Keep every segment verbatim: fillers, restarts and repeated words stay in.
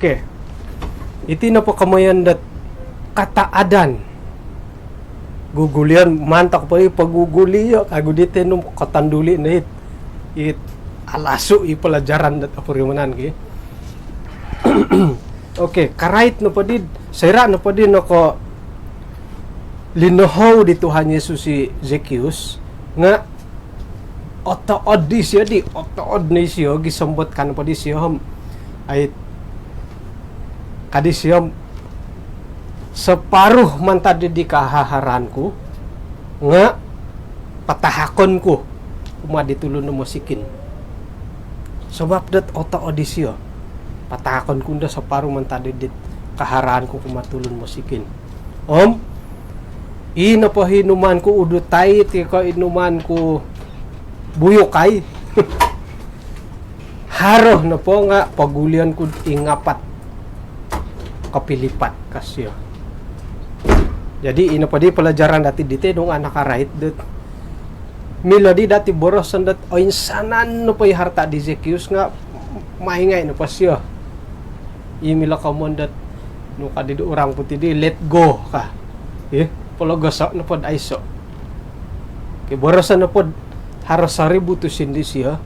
Okey. Iti nopo komoyon dot kataadan. Gugulion, mantad po i pogugulio, kagu diti nung kotonduli no it, it alasu i pelajaran dot opurimanan ki. Okey, karait nopo di, soira nopo di nokolinohou di Tuhan Yesus i Zekius, nga otood isio di, otood no isio, gisom dot ka nopo disio om, ai, ka disio om, separuh mantad di kahaharaan ku, nga patahakon ku kumaa di tulun do mosikin. Sabab dot otood isio, patahakon ku no do separuh mantad di kahaharaan ku kumaa tulun mosikin. Om, i nopo inuman ku udutai, toi ko inuman ku buyukai, haro nopo nga pogulion ku ingapat kopilipat, ka sio. Jadi, i nopo di pelajaran dati diti nung anak karait dot milo di dati boroson dot oinsanan nopo i harta di Zekius nga maingai nopo sio. I milo komoyon dot, nung ka di orang putih di, let go ka. Ih, pologoso nopo dot aiso. Okey, boroson nopo dot haro soribu tusin disio,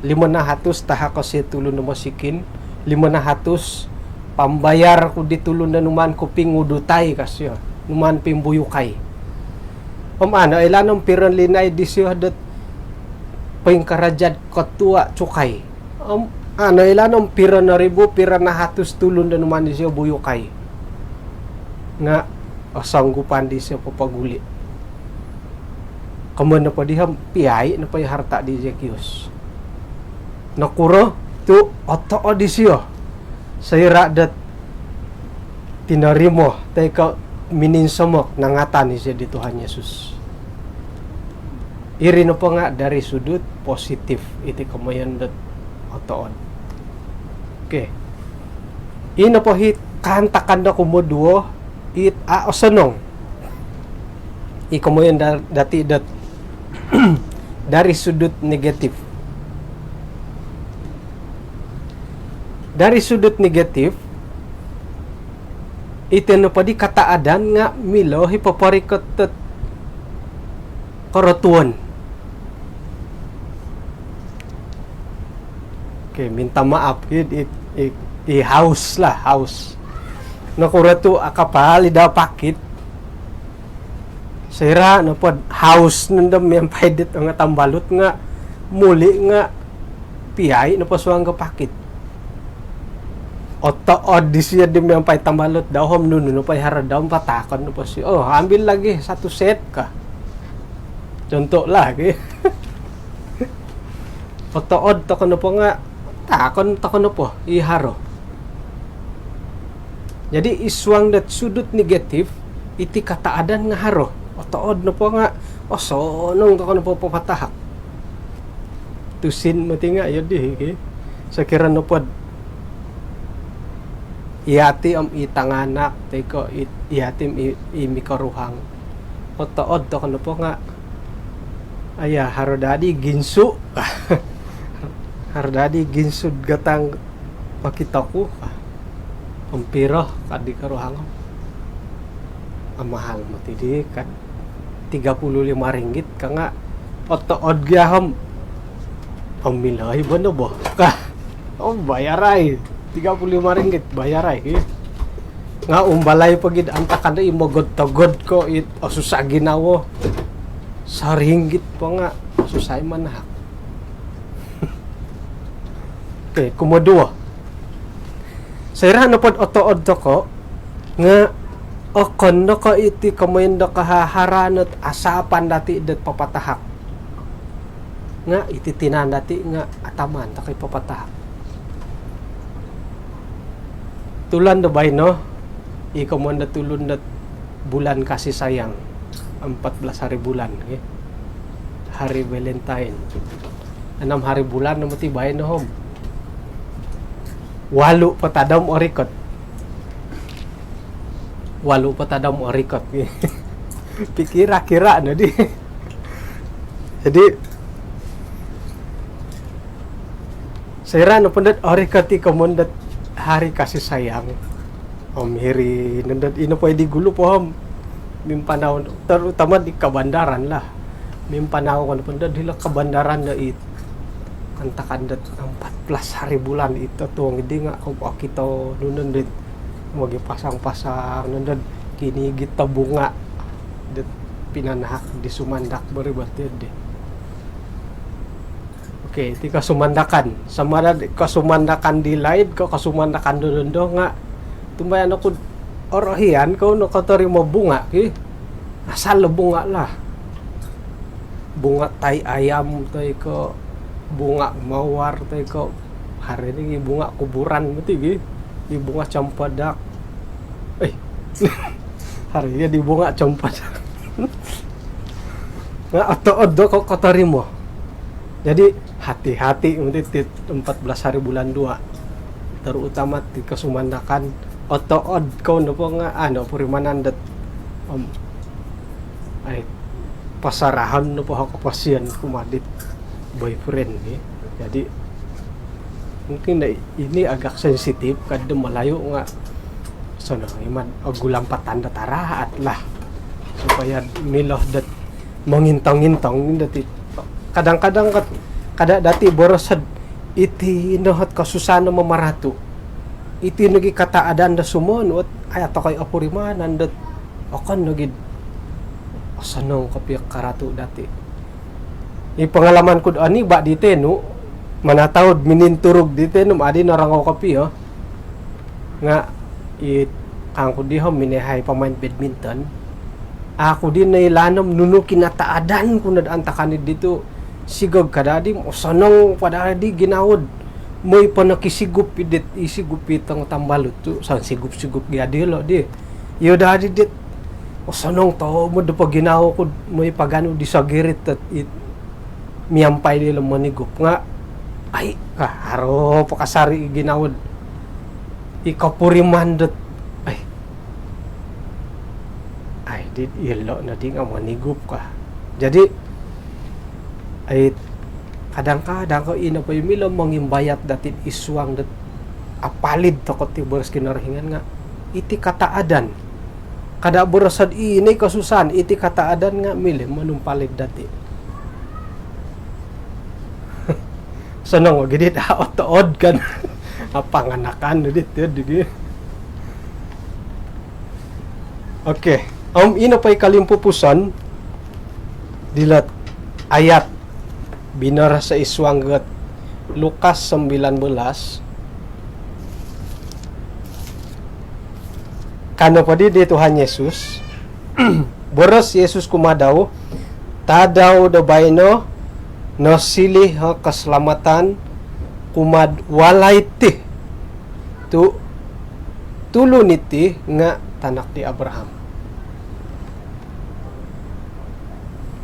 limo nahatus tahak ko sio tulun do mosikin, limo nahatus pambayar ku di tulun do numaan ku pingudutai, ka sio, numaan pimbuyukai. Om ano ilaan om piro linaid disio dot poingkaraja do ketua cukai. Om ano ilaan om piro no ribu, piro nahatus tulun do numaan disio buyukai. Nga osonggupan disio popoguli. Komoyon nopo di om, piai nopo i harta di Zekius. Nokuro tu otood isio soira dot tinorimo, toi ko mininsomok, nangatan isio di Tuhan Yesus. Iri nopo nga dari sudut positif iti komoyon dot otood. Okey. I nopo it kaantakan do kumoduo, it a osonong. I komoyon da-, dati dot dari sudut negatif. Dari sudut negatif, iti nopo di kataadan nga milo i poporikot dot korotuon. Okey, minta maaf, i, i, i, i haus lah, haus. Nokuro tu akapal i dau pakit. Soira nopo dot haus nondo miampai dit ongo tambalut nga muli nga piai nopo suang ko pakit. Otood isio di miampai tambalut dau om nunu nopo i haro dau om patahakon nopo sio, "Oh, ambil lagi satu set," ka. Contoh lah, ki. Otood toko nopo nga, patahakon toko nopo i haro. Jadi, id suang dot sudut negatif, iti kataadan nga haro. Otood nopo nga, osonong toko nopo papatahak. Tusin moti nga, iyo di, ki. Sokiro nopo dot yati om i tanganak, toi ko i, yati om i, i mikoruhang. Otood toko nopo nga, aya, haro daa di ginsu. Haro daa di ginsu gatang pakitoku. Om piro, ka di koruhang. Amahal moti di, ka. Tiga puluh lima ringgit ka nga, otood gia om, om milo i bo no bo. Ka, om bayar ai. Tiga puluh lima ringgit, bayar ai, ki. Nga umbalai po gia dot antakan do i mogod-togod ko it, oh, susah ginawo. Saringgit po nga, susah i manahak. Okey, kumoduo. Soira nopo dot otood toko, nga okon no ko iti komoyon do kahaharaan dot asapan dati dot papatahak. Nga iti tinan dati nga ataman toko i papatahak. Tulun do baino, i komoyon do tulun dot bulan kasih sayang, empat belas hari bulan, okey. Hari Valentine. Enam hari bulan no moti baino om. Walu po tadau om orikot. Walu po tadau om orikot. Pikira-kira no di. Jadi, soira nopo dot orikot i komoyon dot Hari kasih sayang. Om hiri nondo ino po di gulu po om mimpanau, terutama di kabandaran lah. Mimpanau ko nopo nondo hilo kabandaran do it antakan dot empat belas hari bulan ito tuong idi nga om okito nu nondo mogipasang-pasang nondo kinigit do bunga dot pinanahak di sumandak bari bati di. Okey, iti kasumandakan. Sama ada kasumandakan di laid ko kasumandakan do nondo nga tumbayaan oku orohian kou no kotorimo bunga ki. Asal lo bunga lah. Bunga tai ayam toi ko bunga mawar toi ko hari ni bunga kuburan mati ki. Di bunga cempedak. Eh. Hari ni di bunga cempedak. Nga otood do ko kotorimo. Jadi hati-hati mati ti empat belas hari bulan dua. Terutama ti kasumandakan otood kou nopo nga ano purimanan dot om ai pasarahon nopo ho koposion kumaa dit boyfriend ni. Jadi mungkin da ini agak sensitif kad do Melayu nga sono iman ogulampatan dot araat lah supaya milo dot mongintong-intong dati. Kadang-kadang kat kada dati borosod iti nohot kasusahan no mamaratu. Iti nogi kata adan do sumon ot ayat tokoi opurimanan dot okon nogi osonong kopio karatu dati. I pengalaman kud oni ba di tenu manataud mininturug di tenu adi norongou kopio. Nga i kangku diho minehai pemain badminton. Aku di nailanom nunu kinataadan ku nod antakan di tu sigog kada di osonong pada di ginaud. Moi pono kisigup idit isigup i tong tambalut tu sang sigup-sigup gi adilo di. Iyo dadi dit osonong to mo do paginawo ku moi paganu di sagirit tet it miampai di lo monigup nga ai ka haro pakasari i ginawo i kapuriman dot ai ai di ilo no di nga monigup ka. Jadi ai kadang-kadang ko ino po i milo mongimbayat dati id suang dot apalid toko ti boros Kinorohingan nga iti kata adan. Kada borosod i ini kasusahan iti kata adan nga milo monumpalid dati. Sonong gidi da otood kan. Apa nganakan dudit tu digi. Okey, om ino po i kalimpupuson dilot ayat binoros id suang got Lukas sembilan belas. Kano po di di Tuhan Yesus boros Yesus kumaa dau, tadau do baino nosiliu o keselamatan kumaa walai ti tu tulun iti nga tanak di Abraham.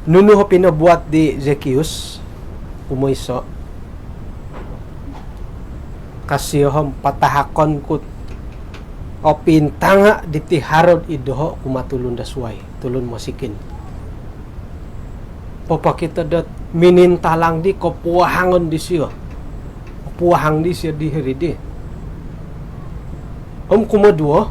Nunu o pinobuat di Zekius kumoiso? Kasio om patahakon ku o pintanga diti haro id doho kumaa tulun do suai, tulun mosikin. Popokito dot minintalang di kopuahangon disio. Kopuahang disio di hiri di. Om kumoduo,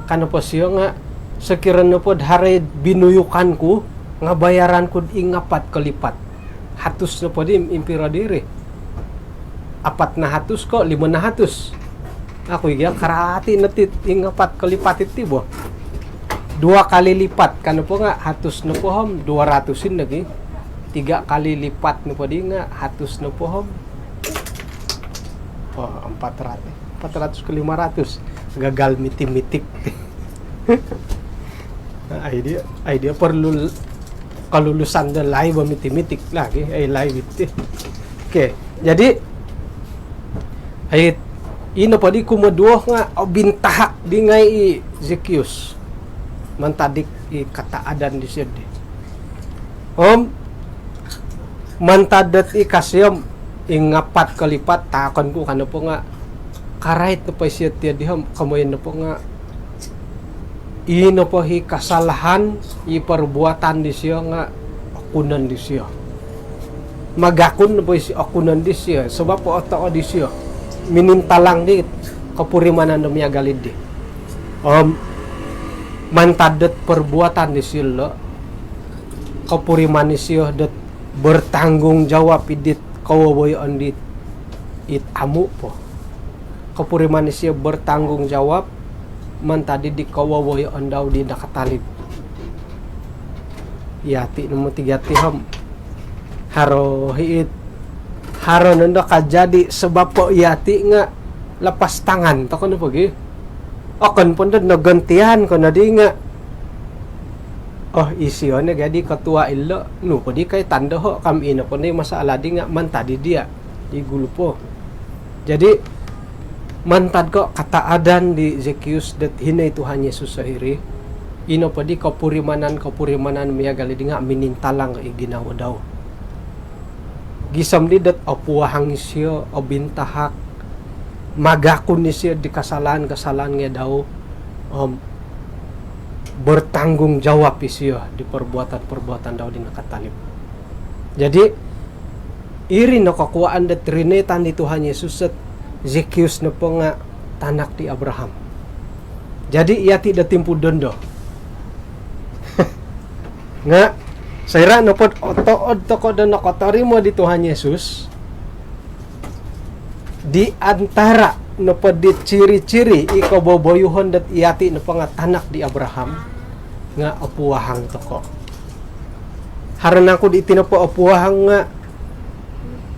kano po sio nga sokiro nopo do haro i binuyukan ku nga bayaran ku id ingapat kolipat. Hatus nopo di impiro diri? Apat nahatus ko limo nahatus? Aku iga karati no ti ingapat kolipat iti bo. Dua kali lipat kano po nga hatus nopo om dua ratus in lagi. Tiga kali lipat nopo di nga hatus nopo om oh, empat ratus, empat ratus ke lima ratus. Gagal mitimitik. Ai dia, ai dia perlu kelulusan do live mitimitik lagi, ai live iti. Okey, jadi ai ino po di kumoduo nga obintahak di ngai i Zekius mantad di i kata adan disio di. Om mantad dot i kasio om ingapat kolipat tahakon ku kano po nga karait nopo isio ti di om komoyon nopo nga ino po i kasalahan i perbuatan disio nga okunon disio. Magakun nopo isio okunon disio sebab po otood disio minintalang di Kopurimanan do miagal iddi. Om mantad dot perbuatan disio lo, kopuriman isio dot bertanggungjawab id dit kowowoyoon dit it amu' po. Kopuriman isio bertanggungjawab mantad id di kowowoyoon dau di nakatalib. Iyati' no moti gati' om haro hiit, haro nondo kajadi sabab po iyati' nga' lapas tangan toko' no pogi. Okon pondo nagantian ko nodi nga', oh, isio no gadi ketua ilo, nu podi kaitan doho' kam, ino podi masalah di nga' mantad di diya' di gulu po. Jadi mantad ko' kataadan di Zekius dot hino i Tuhan Yesus sohiri, ino podi kopurimanan-kopurimanan miagal di nga' minintalang i ginawo dau. Gisom di dot opuahang isio, obintahak, magakun isio di kasalaan-kasalaan ngai' dau, om bertanggungjawab isio di perbuatan-perbuatan dau di nakatalib. Jadi iri no kokuwaan dot rinoitan di Tuhan Yesus dot Zekius nopo nga' tanak di Abraham. Jadi iyati' do timpu dondo nga' soira' nopod otood toko' do nokotorimo di Tuhan Yesus, di antara nopod di ciri-ciri i koboboyuhon dot iyati' nopo nga' tanak di Abraham nga' opuahang toko'. Haro nangku di iti nopo opuahang nga'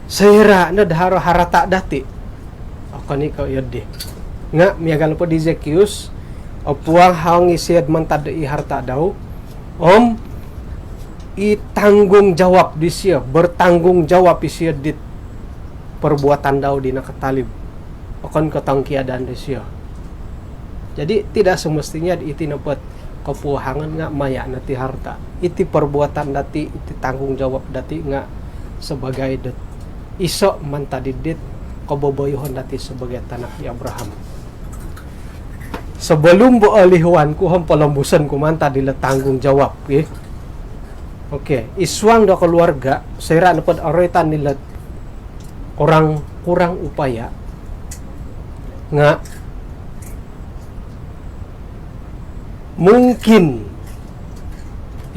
soira' nod haro harta' dati'? Okon i' ko' iyo di. Nga' miagal po di Zekius, opuahang isio'd mantad i harta' dau, om i tanggungjawab disio, bertanggungjawab isio dit perbuatan dau di nakatalib. Okon ko' tongkiadan disio. Jadi tidak semestinya iti nopo kopuahangan nga' maya' no ti harta'. Iti perbuatan dati', iti tanggungjawab dati' nga' sebagai dot iso' mantad id dit koboboyuhon dati' sebagai tanak di Abraham. Sebelum bo olihuan ku om polombuson ku mantad ilo tanggungjawab, ki. Okey, id suang do keluarga, soira' nopod oroitan ilo orang kurang upaya nga' mungkin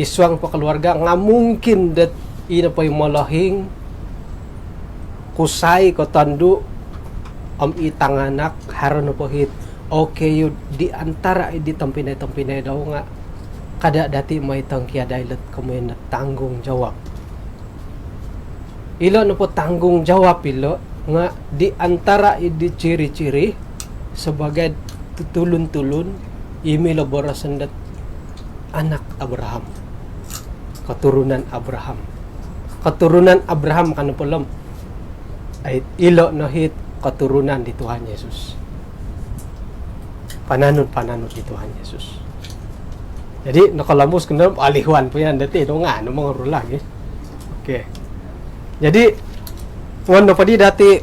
id suang po keluarga nga' mungkin dot ino po i molohing, kusai ko tondu', om i tanganak, haro nopo hit, okey, yu di antara i di tompinai-tompinai dau nga' kada' dati' mai tongkiadai lot komoyon dot tanggungjawab. Ilo nopo tanggungjawab ilo nga' di antara i di ciri-ciri sebagai tu-, tulun-tulun i milo boroson dot anak Abraham, keturunan Abraham. Keturunan Abraham kan polom. Ai, ilo no hit keturunan di Tuhan Yesus. Pananud-pananud di Tuhan Yesus. Jadi nokolombus kino olihuan po yan dati' do nga' no mongorul lagi. Okey. Jadi, wan nopo di dati'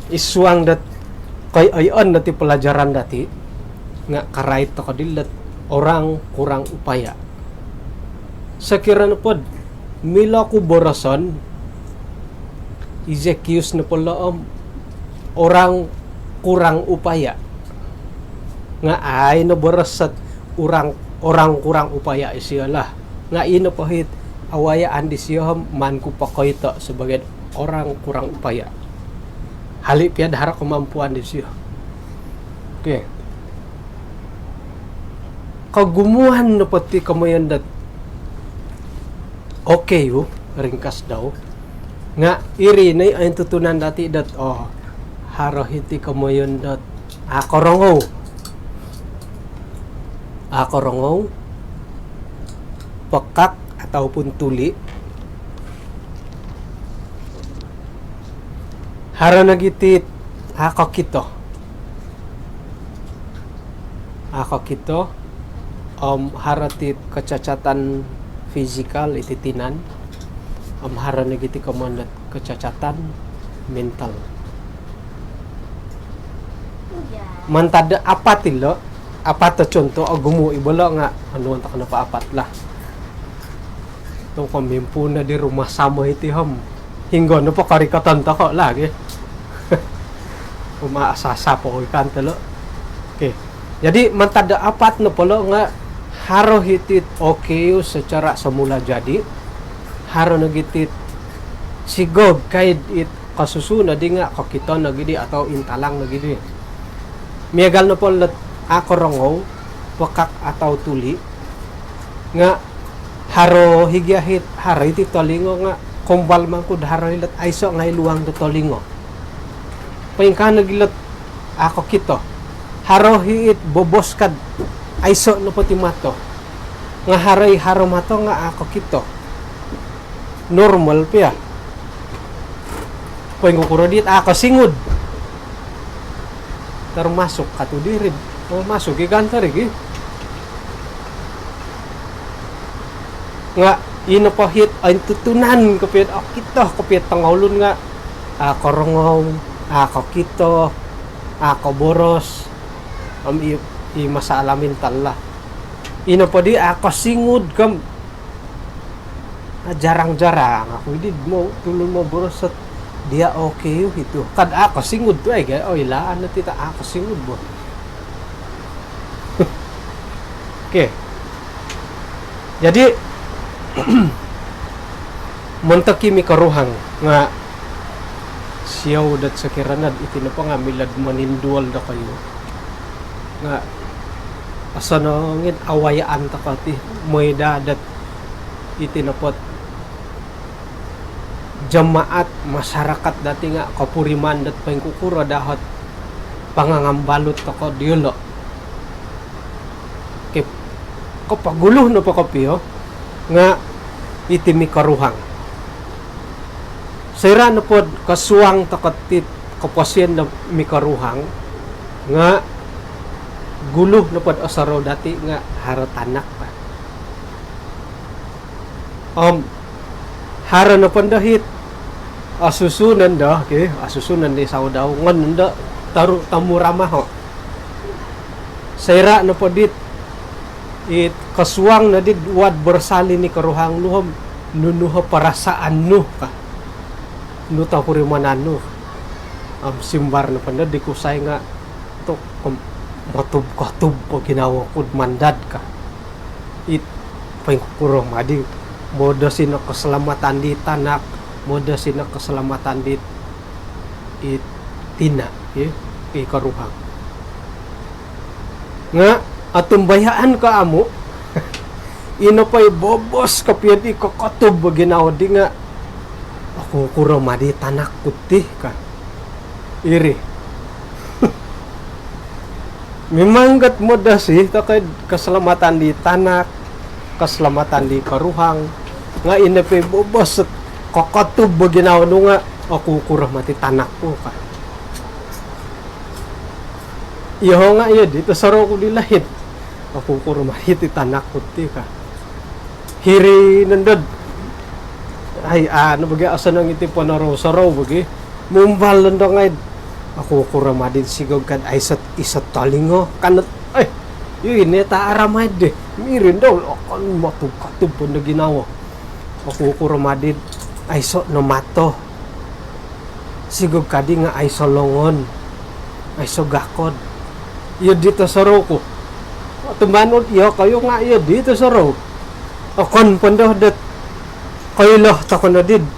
id suang dot koiyoon dati' pelajaran dati' nga' karait toko' dilot orang kurang upaya. Sokiro nopod milo ku boroson i Zekius nopo lo om orang kurang upaya. Nga' ai no boros dot orang, orang kurang upaya isio lah. Nga' ino po hit awayaan disio om maan ku pokoito sebagai orang kurang upaya. Hali' pia'd haro kemampuan disio. Okey. Kogumuan nopo ti komoyon dot okey, yu, ringkas dau. Nga' iri no i ointutunan dati' dot, oh, haro hiti komoyon dot, ah, korongou. Ah, korongou, pekak ataupun tuli. Haro nogi ti, ah, kokito. Ah, kokito, om haro ti kecacatan fizikal iti tinan, om haro nogi ti komoyon dot kecacatan mental. Mantad do apat ilo, apat do contoh, ogumu' i bo lo nga' onuon toko' nopo apat lah. Tu' komimpuun no di rumah samo iti om hinggo nopo korikoton toko' lagi. Maasasap o ikan tolo. Okey. Jadi mantad do apat nopo lo nga haro hiti it okey secara semula jadi, haro nogi it sigog kaid it kosusu nodi nga kokito nogi di atau intalang nogi di. Miagal nopo lo dot a korongou, pekak atau tuli, nga haro higia hit, haro iti tolingo nga kombal mangkud haro ilot aiso ngai luang do tolingo. Poingkaa nogi lot a kokito. Haro hiit bobos kad aiso nopo ti mato. Nga haro i haro mato nga a kokito. Normal pia. Poingkukuro dit a kosingud. Termasuk katu diri. Termasuk i gantar iki. Nga ino po hit ointutunan kopio, okito kopio tongoulun nga a korongou, a kokito, a koboros. Om i, i masalah mintal lah. Ino po di a kosingud kom. Ah, jarang-jarang aku di mau tulun mau boros dot dia okey itu. Kad a kosingud tu ai ga, oilaan no ti ta a kosingud bo. Okey. Jadi montok i mikoruhang nga siou dot sokiro nod iti nopo nga milo do moninduol dokoyu. Nga osonong id awayaan toko ti mooi daa dot iti nopo ot jemaat, masyarakat dati nga kopuriman dot poingkukuro daa ot pangangambalut toko diolo. Okey, kopogulu nopo kopio nga iti mikoruhang. Soira nopo do kosuang toko ti it koposion do mikoruhang nga gulu nopo do osorou dati nga haro tanak bah. Om haro nopo ndo hit osusu nondo, okey, osusu nondo i sawo dau ngon nondo toru tomuramaho. Soira nopo dit it kosuang nodi do wad bersalin i koruhang nu om nunu o perasaan nu ka. Nu topurimanan nu. Om simbar nopo ndo di kusai nga tu om motub-kotub o ginawo ku do mandad ka. It poingkukuro madi, modosi no keselamatan di tanak, modosi no keselamatan di it tina, i, i koruhang. Nga otumbayaan ko amu, ino po i bobos kopio di kokotub o ginawo di nga, okukuro madi tanak ku ti ka. Iri. Mimang gat modosi toko id keselamatan di tanak, keselamatan di koruhang, nga ino po i bobos kokotub o ginawo nu nga, okukuro mati tanak ku ka. Iyoho nga iyo di tosorou ku di laid. Okukuro mati tanak ku ti ka. Hiri nondo do, ai, anu bagi, osonong iti ponorou-sorou bagi. Mumbal nondo ngai do, okukuro madi sigog kad aiso, iso tolingo. Kan, eh, iyo ino ta aramai di. Iri nondo, okon motub-kotub po ndo ginawo. Okukuro madi aiso no mato. Sigog kadi nga aiso longon, aiso gakod. Iyo di tosorou ku. Tumanud iyokoyu nga iyo di tosorou. Okon po ndo dot koilo toko nodi do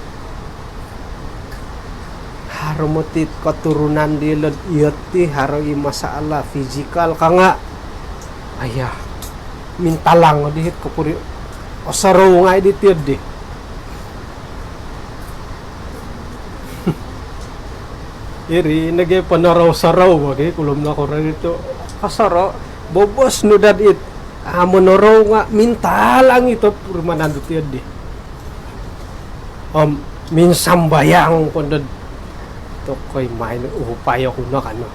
haro moti keturunan diolo do iyo ti haro i masalah fizikal ka nga. Aya, mintalang di hit kopuri. Osorou ngai di tiyo di. Iri nogi ponorou-sorou bagi, kulum no kuro itu. Kosorou, bobos nu dad it. Amu norou nga mintalang i topurimanan do tiyo di. Om minsambayang po ndo do, tokoi main upayo ku no kano.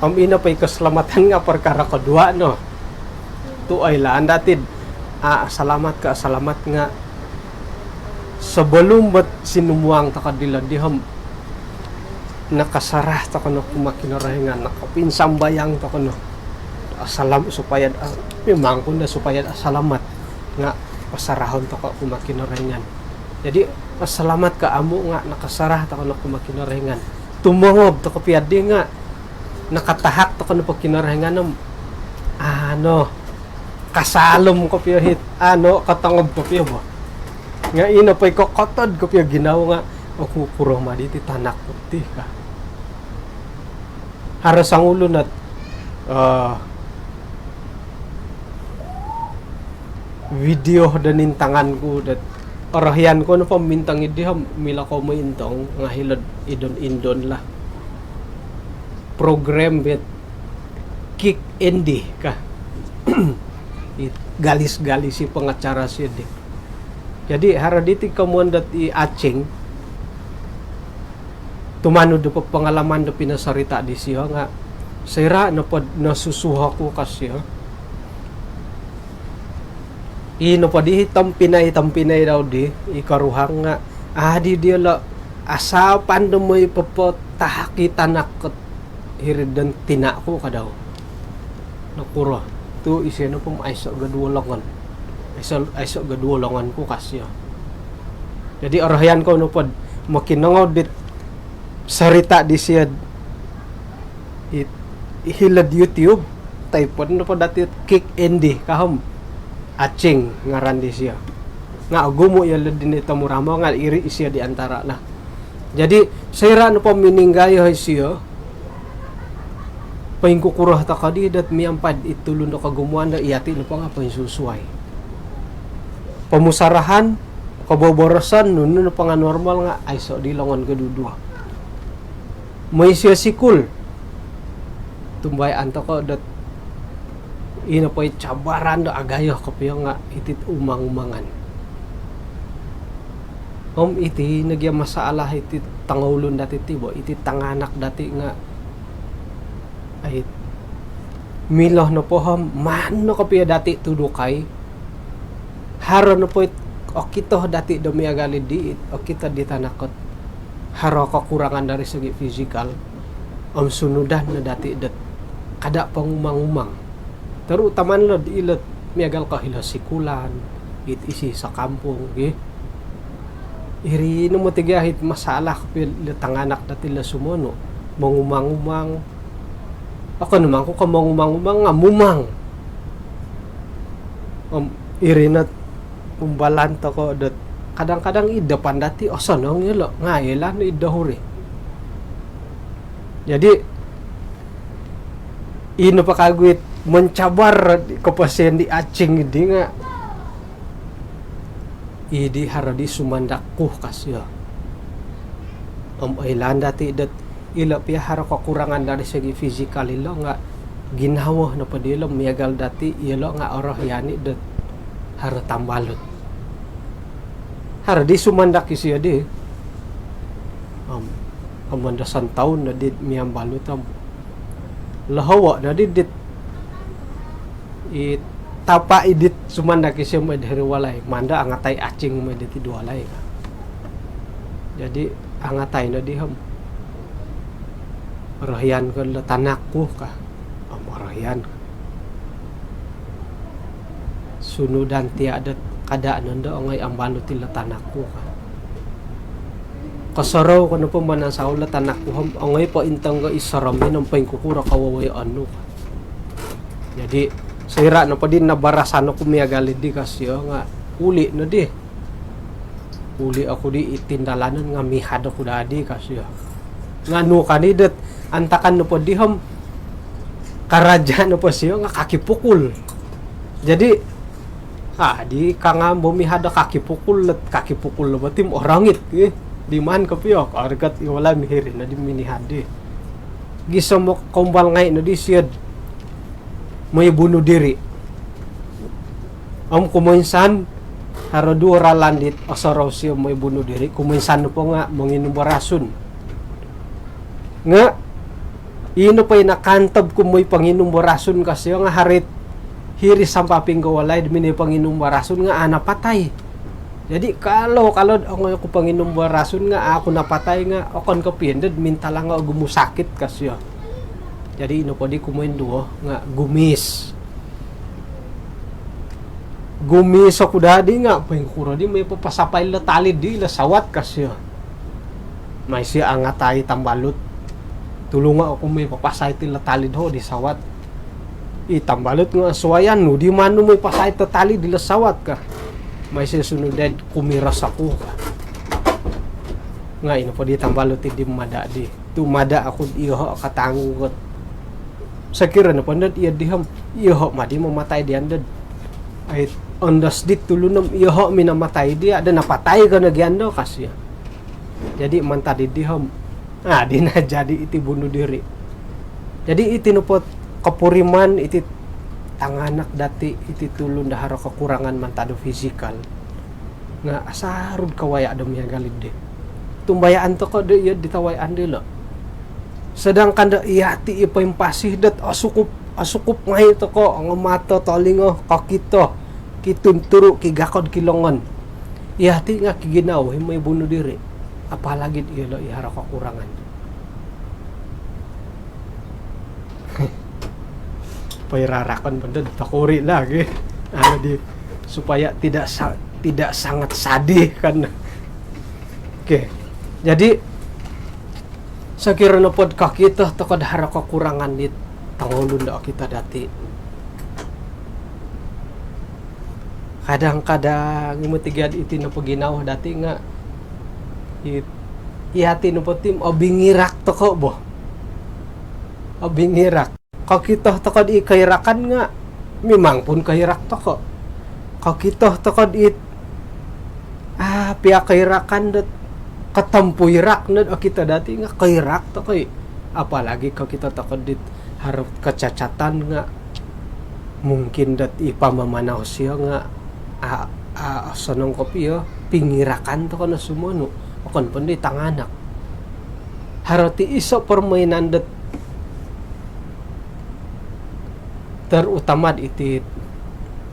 Om ino po i keselamatan nga perkara kedua no. Tu oilaan dati do, ah, selamat ka, selamat nga sebelum bot sinumuang toko dilo di om nakasarah toko no kumaa Kinorohingan, nakapinsambayang toko no. Asalam-, supaya, ah, mimang ku ndo supaya asalamat nga pasarahon toko kumaa Kinorohingan. Jadi, asalamat ka amu nga nakasarah toko no kumaa Kinorohingan. Tumongob toko pia di nga' nakatahak toko nopo Kinorohingan om, ano, kasalom kopio hiti, ano, kotongob kopio bo. Nga' ino po i kokotod kopio ginawo nga', "Oku kuro ma diti tanak ku ti," ka. Haro songulun ot, eh, video do nintangan ku dot, orohian ku nopo mintong iddi om milo kou mointong nga' hilo'd indon-indon lah. Program bet Kick Andy ka. It galis-galis i pengacara sio di. Jadi haro diti komoyon dot i Acing, tumanud do pengalaman do pinosorita' disio nga', soira' nopod nosusuho ku ka sio, i nopo di tompinai-tompinai dau di i koruhang nga' adi diolo' asapan do moi popotahak i tanak ko hiri'd don tina' ku ka dau. Nokuro tu' isio nopo aiso' ga duo longon. Aiso', aiso' ga duo longon ku ka sio. Jadi orohian kou nopod mokinongou dit sorita' disio it, hilo'd YouTube, taipon nopo dati Kick Andy ka om Acing ngaran disio. Nga' ogumu' iyolo' dino tomuramo nga' iri isio di antara lah. Jadi soira' nopo mininggayo isio, poingkukuro toko di dot miampai'd i tulun do kogumuan do iyati' nopo nga' poinsusuai. Pomusarahan, koboboroson, nunu nopo nga' normal nga' aiso' di longon koduduo. Moi isio sikul, tumbayaan toko dot ino po i cabaran do agayo kopio nga' iti'd umang-umangan. Om iti nogi o masalah iti'd tongoulun dati' ti bo, iti'd tanganak dati' nga', ai, milo nopo om maan no kopio dati' tudukai. Haro nopo it okito dati' do miagal iddi, it okito di tanak ot haro kekurangan dari segi fizikal, om sunudan no dati' dot kada' pongumang-umang. Terutama lo'd ilo'd miagal ko hilo sikulan, it isi sakampung gi. Iri no moti gia it masalah kopio ilo tanganak dati' ilo sumonu, mongumang-umang. Okon mangku ko mongumang-umang nga' mumang. Om iri no umbalan toko dot kadang-kadang id dapan dati' osonong iyolo' nga' ilaan id dohuri. Jadi ino po kagu it mencabar koposion di Acing iddi nga' iddi haro di sumandak ku ka sio. Om oilaan dati' dot ilo pia haro kekurangan dari segi fizikal ilo nga' ginawo nopo dilo miagal dati' iyolo' nga' orohian i' dot haro tambalut. Haro di sumandak isio di. Om, om ondo sontoun noddi miambalut om lohowo' noddi dit i tapa' i dit sumandak isio moi'd hiri walai, mando angatai Acing moi'd hiti'd walai ka. Jadi angatai noddi om orohian ko ilo tanak ku ka. Om orohian. Sunudan tia' dot kada' nondo ongoi ambalut ilo tanak ku ka. Kosorou ko nopo manasau ilo tanak ku om ongoi po intong ko i sorom i om poingkukuro kowowoyoon nu ka. Jadi soira' nopo di nabarasan oku miagal iddi ka sio nga' uli' noddi. Uli' oku di i tindalanon nga' mihad oku daa di ka sio. Nga' nu kani dot antakan nopo di om karaja' nopo sio nga' kaki pukul. Jadi a' di ka nga' momihad do kaki pukul, kaki pukul nopo ti orongit i. Diman kopio, korigat i walai, mihiri noddi minihad di. Gisom koumbal ngai' noddi sio'd moi bunuh diri. Om kumoinsan haro duo ralan dit osorou sio moi bunuh diri, kumoinsan nopo nga' monginum do rasun. Nga' ino po i nakantob ku moi ponginum do rasun ka sio nga' haro it hiri sampaping ko walai do minoi ponginum do rasun nga' a' napatai. Jadi kalau, kalau ongoi oku ponginum do rasun nga' a' oku napatai nga' okon kopio nod mintalang ogumu sakit ka sio. Jadi ino po di kumoinduo nga' gumis. Gumis oku daa di nga' poingkuro di moi poposapai ilo tali di ilo sawat ka sio. Mai sio angatai tambalut. Tulungo' oku moi papasait ilo tali doho' di sawat. I tambalut nga' suayan nu di manu moi pasait o tali dilo sawat ka. Mai sio sunu dad kumiros oku ka. Nga' ino po di tambalut di mada' di. Tu' mada' oku iyoho' katanggugot. Sokiro nopo nod iyo di om, iyoho' madi mamatai diyan dod. Ai, ondos dit tulun om iyoho' minamatai diya', do napatai ko no giyan do ka sio. Jadi mantad di om, ah, di najadi iti bunuh diri. Jadi iti nopo kopuriman iti tanganak dati, iti tulun do haro kokurangan mantad do fizikal. Nga' asarud kawaya' do miagal iddi. Tumbayaan toko' do iyo di tawayaan dilo'. Sedangkan do iyati' i poimpasi dot osukup, osukup ngai' toko', ongomato tolingo, kokito, kitunturu', kigakod kilongon. Iyati' nga' kiginawo i moi bunuh diri. Apalagi' iyolo' i haro kokurangan. Poirarakon benda tokuri' lagi. Anu di, supaya tidak sa-, tidak sangat sadih kan. Okey. Jadi, sokiro nopod kokito toko'd haro kokurangan di tongotulun do okito dati'. Kadang-kadang imot i giad iti nopo ginawo dati' nga', i-, iyati' nopo ti obingirak toko' bo. Obingirak. Kokito toko'd i koirakan nga' mimang pun koirak toko'. Kokito toko'd it, ah, pia koirakan dot kotompuirak nod okito dati' nga' koirak toko' i. Apalagi kokito toko'd it haro kecacatan nga' mungkin dot i pamamanau sio nga', a, a, osonong kopio, pingirakan toko' no sumonu. Okon pondo i tanganak. Haro ti iso' permainan dot terutama'd iti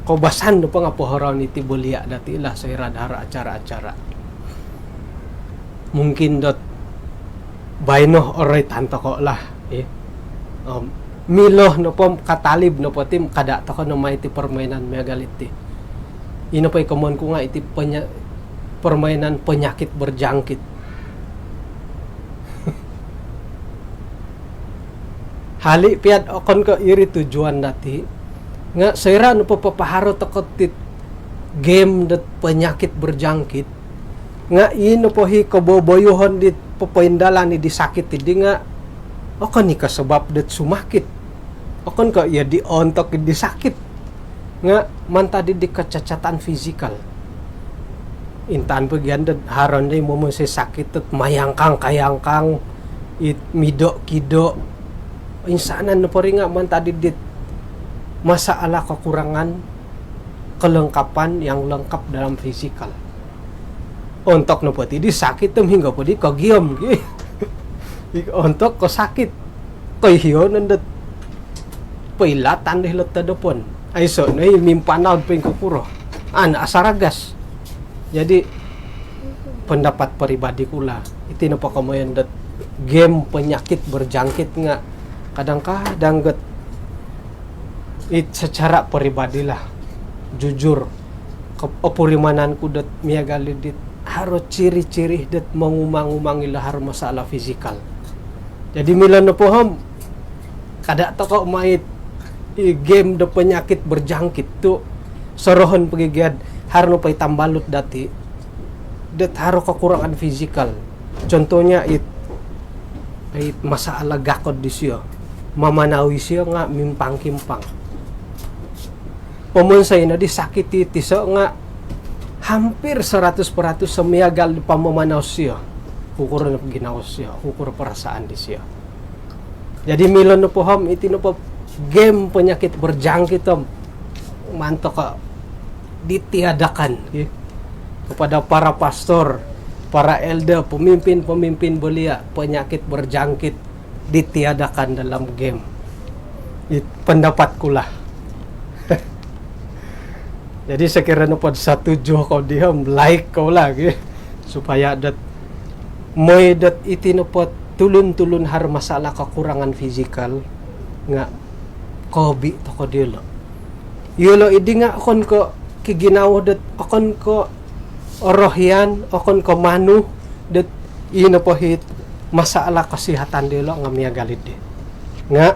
koubasan nopo nga' pohoroon iti belia' dati' lah soira'd haro acara-acara. Mungkin dot baino oroitan toko' lah, eh. Om, milo nopo katalib nopo ti kada' toko' no maai ti permainan miagal iti. Ino po i komoyon ku nga' iti penya-, permainan penyakit berjangkit. Hali' pia'd okon ko' iri tujuan dati', nga' soira' nopo papaharo toko' ti game dot penyakit berjangkit, nga' ii nopo i koboboyoon dit popoindalan i di sakit iddi nga' okon i ko' sabap dot sumakit. Okon ko' iyo di ontok i di sakit. Nga' mantad di kecacatan fizikal. Intaan po giyan dot haro ndi momonsoi sakit dot mayangkang-kayangkang, it mido-kido. Insanan nopo ri nga' mantad dit masalah kekurangan kelengkapan yang lengkap dalam fizikal. Ontok nopo ti di sakit tu' hinggo po di kogiom ki. Ontok ko sakit. Koihion dot poilatan di hilo'd todopon. Aiso' no i mimpanau'd poingkukuro. Ana' asaragas. Jadi, pendapat peribadi ku lah, iti nopo komoyon dot game penyakit berjangkit nga' kadang-kadang got it secara peribadi lah, jujur, ke-, opurimanan ku dot miagal dit haro ciri-ciri dot mongumang-umang ilo haro masalah fizikal. Jadi milo nopo om, kada' toko' maai i game do penyakit berjangkit tu' sorohon pogi giad haro nopo i tambalut dati' dot haro kekurangan fizikal. Contohnya it, it masalah gakod disio. Mamanau isio nga' mimpang-kimpang. Pomonsoi no di sakit i tiso' nga' hampir seratus peratus semiagal di pamamanau sio. Kukuro no ginawo sio, kukuro perasaan disio. Jadi milo nopo om, iti nopo game penyakit berjangkit om, maan toko' ditiadakan, ya. Kepada para pastor, para elder, pemimpin-pemimpin belia, penyakit berjangkit ditiadakan dalam game. It pendapat ku lah. Jadi sokiro nopod setuju kou di om, like kou lah, ki. Supaya dot, moi dot iti nopo tulun-tulun haro masalah kekurangan fizikal, nga' koobi' toko' diyolo'. Iyolo' iddi nga' okon ko' kiginawo dot, okon ko' orohian, okon ko' manu, dot ii nopo it masalah kesihatan dilo nga miagal di. Nga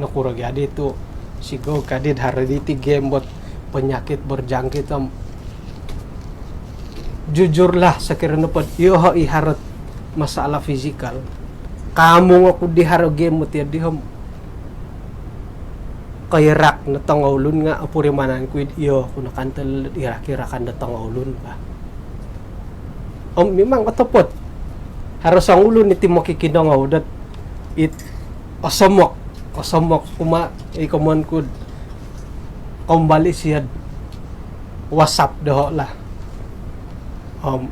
nokuro gia di tu sigog kadi haro diti game bot penyakit berjangkit om. Jujurlah, sokiro nopo do iyoho i haro masalah fizikal, kaamung oku di haro game moti di om koirak no tongoulun nga opurimanan ku id iyoho ku no kanto irak-irakan do tongoulun ka. Om memang otopot. Haro songulun iti mokikinongou dot it osomok, osomok kumaa i komoyon ku do kombali sio do WhatsApp doho lah. Om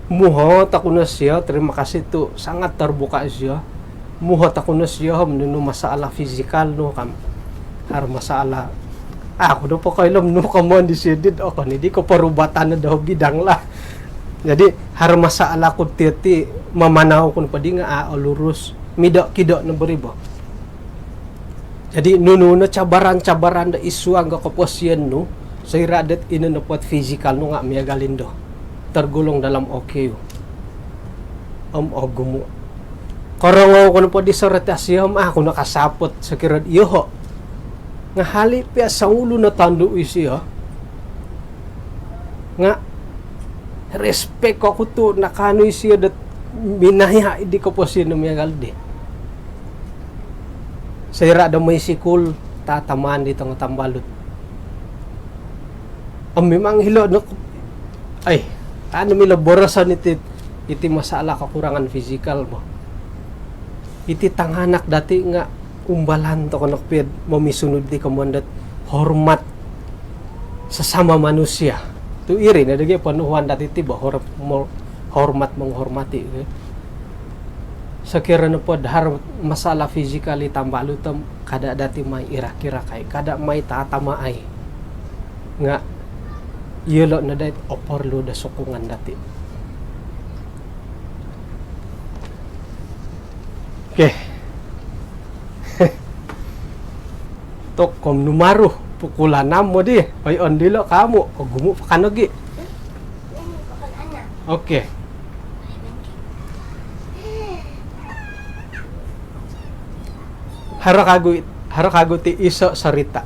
muhot oku no sio, terima kasih tu sangat terbuka sio. Muhot oku no sio om nunu masalah fizikal nu kam. Haro masalah. Aku nopo koilo om nunu komoyon di sio dit, okon i di ko perubatan do bidang lah. Jadi haro masalah ku ti, ti mamanau ku nopo di nga a olurus. Mido-kido no beribo. Jadi nunu no cabaran-cabaran do id suang do koposion nu, soira dot ino nopo do fizikal nu nga miagal indo. Tergolong dalam O K U. Om ogumu. Korongou ku nopo di sorita sio om aku nakasapot sokiro do iyoho. Nga hali pia songulun o tondu isio nga respect oku tu nakaanu isio dot minaya di koposion nu miagal di. Soira do moi sikul, tatamaan di tongo tambalut. Om memang hilo no, ai, anu milo boroson iti, iti masalah kekurangan fizikal bo. Iti tanganak dati nga umbalan tokou no kopio momisunud di komoyon dot hormat sesama manusia. Tu iri no dogi ponuhuan dati ti bo, hor-, mo-, hormat menghormati, ke. Sokiro nopo do haro masalah fizikal i tambalut om kada dati mai irak-irakai, kada mai tatamaai. Nga iyolo no dot oporlu do sokongan dati. Okey. Tokou om numaru pukul anam modi. Oi, ondo ilo kamu. Ogumu po ka nogi. Okey. Haro kagu, haro kagu ti iso sorita.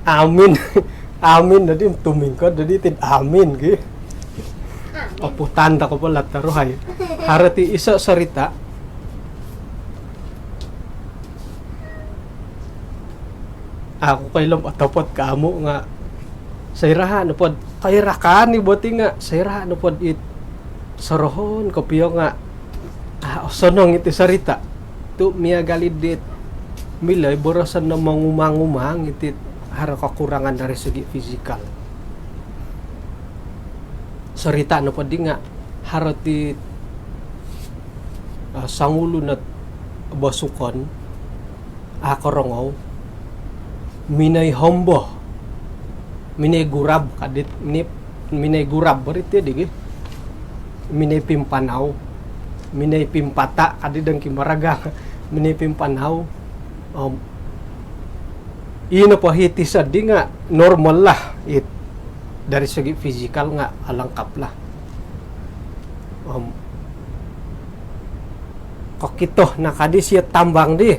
Amin. Amin, jadi tumingkod, jadi ti amin, ki. Amin. Oputan tokou po lah taruhai. Haro ti iso sorita. Aku koilo om otopot kamu nga soira nopo do koirakan i boti nga soira nopo do it sorohon kopio nga, ah, osonong iti sorita. Tu miagal i dit milo i boroson do mongumang-umang iti haro kekurangan dari segi fizikal. Sorita nopo di nga haro ti, ah, songulun o bosukon, a korongou, minoi hombo, minoi gurab kadit, minoi, minoi gurab bo ri ti di gi. Minoi pimpanau, minoi pimpata kadit dang Kimaragang, minoi pimpanau. Om ino po hiti sodi nga normal lah it dari segi fizikal nga alangkap lah. Om kokito no kadi sio tambang di.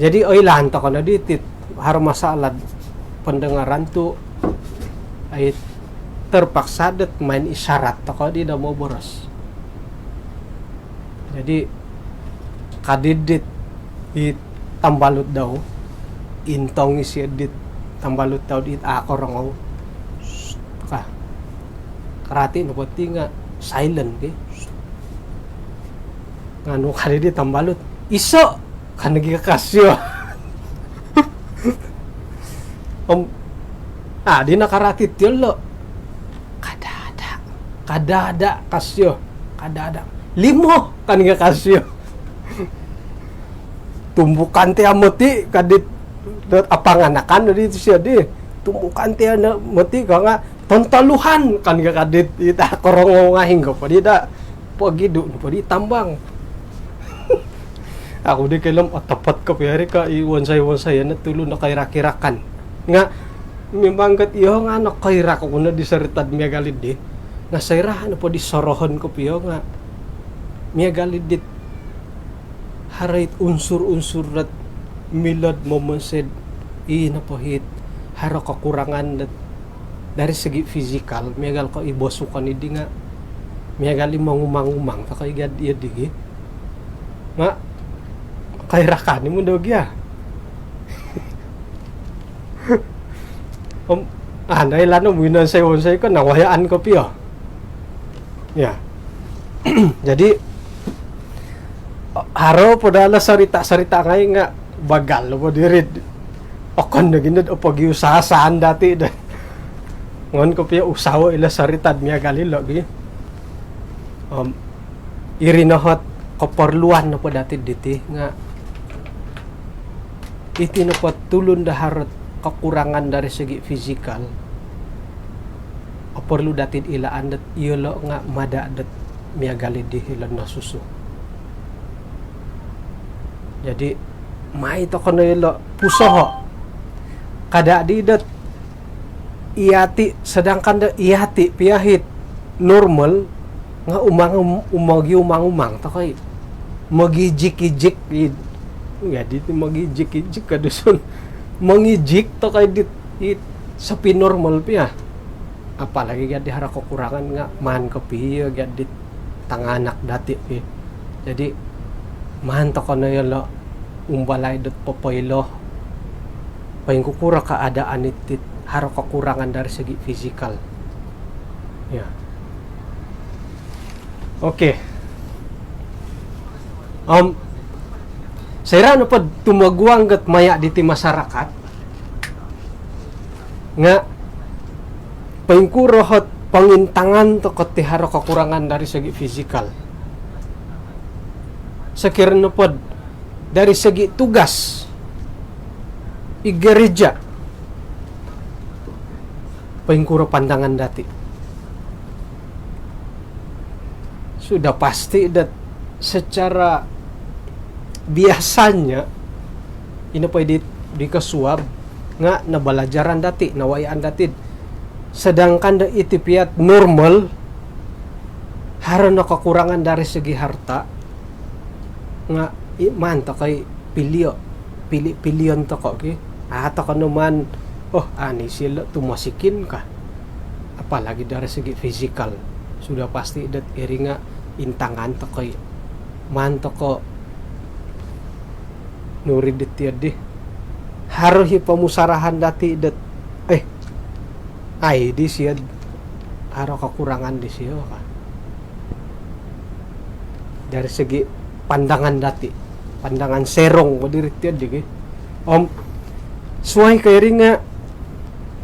Jadi oilaan tokou no di ti haro masalah pendengaran tu, ai, terpaksa dot main isyarat tokou di do moboros. Jadi kadi dit i tambalut dau, intong isio dit tambalut dau dit a korongou. Ka. Karati nopo ti nga silent, ki. Nganu kadi di tambalut. Iso, kan lagi ka sio. Om, ah, di nakarati ti yolo. Kada ada. Kada ada ka sio. Kada ada. Limo, kan lagi ka sio. Tumbukan ti moti kadit dot apanganakan di sio di. Tumbukan ti moti ka nga tontoluhan kan ka kadit ita korongou nga hinggo po di da. Pogidu po di tambang. Aku di koilo om otopot kopio ri ka i wonsoi-wonsoi no tulu no koirak-irakan. Nga Mimang kat iyo nga' nokoirak oku no di sorita'd miagal iddi. Nga' soira' nopo di sorohon kopio nga' miagal iddi't haro it unsur-unsur dot milo'd momonsoi'd ii nopo hit haro kokurangan dot dari segi fizikal, miagal ko' i bosukon iddi nga' miagal i mongumang-umang toko' i gad iyo digi. Nga' koirakan i mundo gia. Om, andai lano minonsoi-onsoi ko nawayaan kopio. Ya. Jadi, haro po daa lo sorita-sorita ngai' nga' bagal lo po diri'd okon do gino'd opogiusahaan dati' do. Ngon kopio usaho ilo sorita'd miagal ilo gi. Om, iri no hot koporluan nopo dati'd diti nga' iti nopo tulun do haro't kokurangan dari segi fizikal, oporlu dati'd ilaan dot iyolo' nga' mada' dot miagal iddi ilo nosusu. Jadi, mai toko' no ilo pusoho'. Kada' di dot iyati', sedangkan do iyati' pia hit normal nga' umang, um, mogiumang-umang toko' i. Mogijik-ijik i. Jadi ti mogijik-ijik ka Dusun. Mongijik toko' i dit, it sopi normal pia. Apalagi gad di haro kokurangan nga' maan kopio gad dit tanganak dati' pi. Jadi, maan toko' no iyolo' umbalai dot popoilo poingkukuro keadaan iti't haro kokurangan dari segi fizikal. Ya. Okey. Om, soira' nopo'd tumoguang gat maya' diti masyarakat nga' poingkuro hot pongintangan toko' ti haro kokurangan dari segi fizikal. Sokiro nopo'd dari segi tugas i gereja, poingkuro pandangan dati'? Sudah pasti dot secara biasanya, ino po i di, di kosuab nga' nabalajaran dati', nawayaan dati'd. Sedangkan do iti pia't normal, haro no kokurangan dari segi harta, nga' i, maan toko' i pilio', pili-, pilion toko' ki. A' toko' no maan, oh, ani silo' tu mosikin ka. Apalagi dari segi fizikal. Sudah pasti dot iri nga' intangan toko' i. Maan toko' nuri dit iyo di. Haro hi pomusarahan dati' dot, eh, ai di siyo'd haro kokurangan di siyo ka. Dari segi pandangan dati', pandangan serong ko diri tiyo di gi. Om, suwai ko iri nga'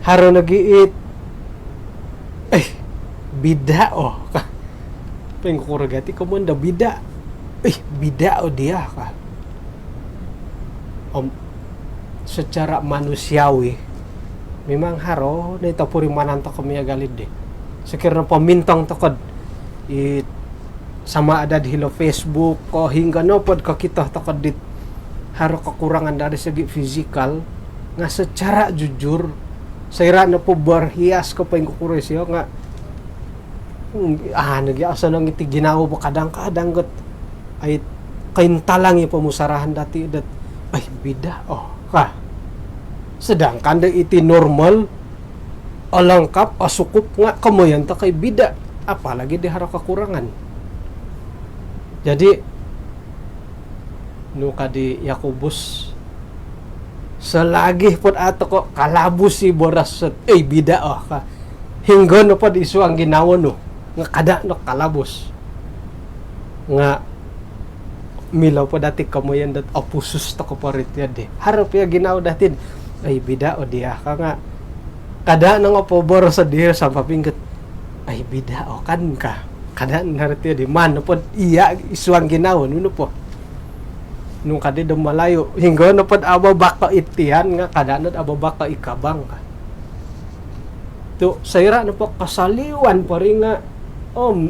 haro nogi it, eh, bida' o ka. Poingkuro gati' komoyon do bida'. Eh, bida' o diya' ka. Om, secara manusiawi, mimang haro no i topurimanan toko' miagal iddi. Sokiro nopo mintong toko'd i sama ada'd hilo Facebook ko hinggo nopo'd kokito toko'd dit haro kokurangan dari segi fizikal, nga' secara jujur, soira' nopo berhias ko poingkukuro isio nga' Hmm, anu gi, osonong iti ginawo bo kadang-kadang got, ai, kointalang i pomusarahan dati' dot, ai, bida' o ka. Sedangkan do iti normal, olongkop, osukup nga' komoyon toko' i bida', apalagi di haro kokurangan. Jadi, nu ka di Yakobus, selagi pod a' toko' kalabus i boros dot, ei, bida' o ka. Hinggo nopo'd isuang ginawo nu nga' kada' no kalabus. Nga' milo po dati' komoyon dot opusus toko' po ri tiyo di. Haro piya ginawo dati'd, ei, bida' o diya' ka nga'. Kada' no ngopo boros diri sampaping got, ei, bida' o kan ka. Kada' no ri tiyo di, maan nopo'd iya' isuang ginawo nu nopo. Nu ka di do Malayu, hinggo nopo'd ababak ko i tiyan nga' kada' no'd ababak ko i kabang ka. Tu' soira' nopo kosoliwan po ri nga', om,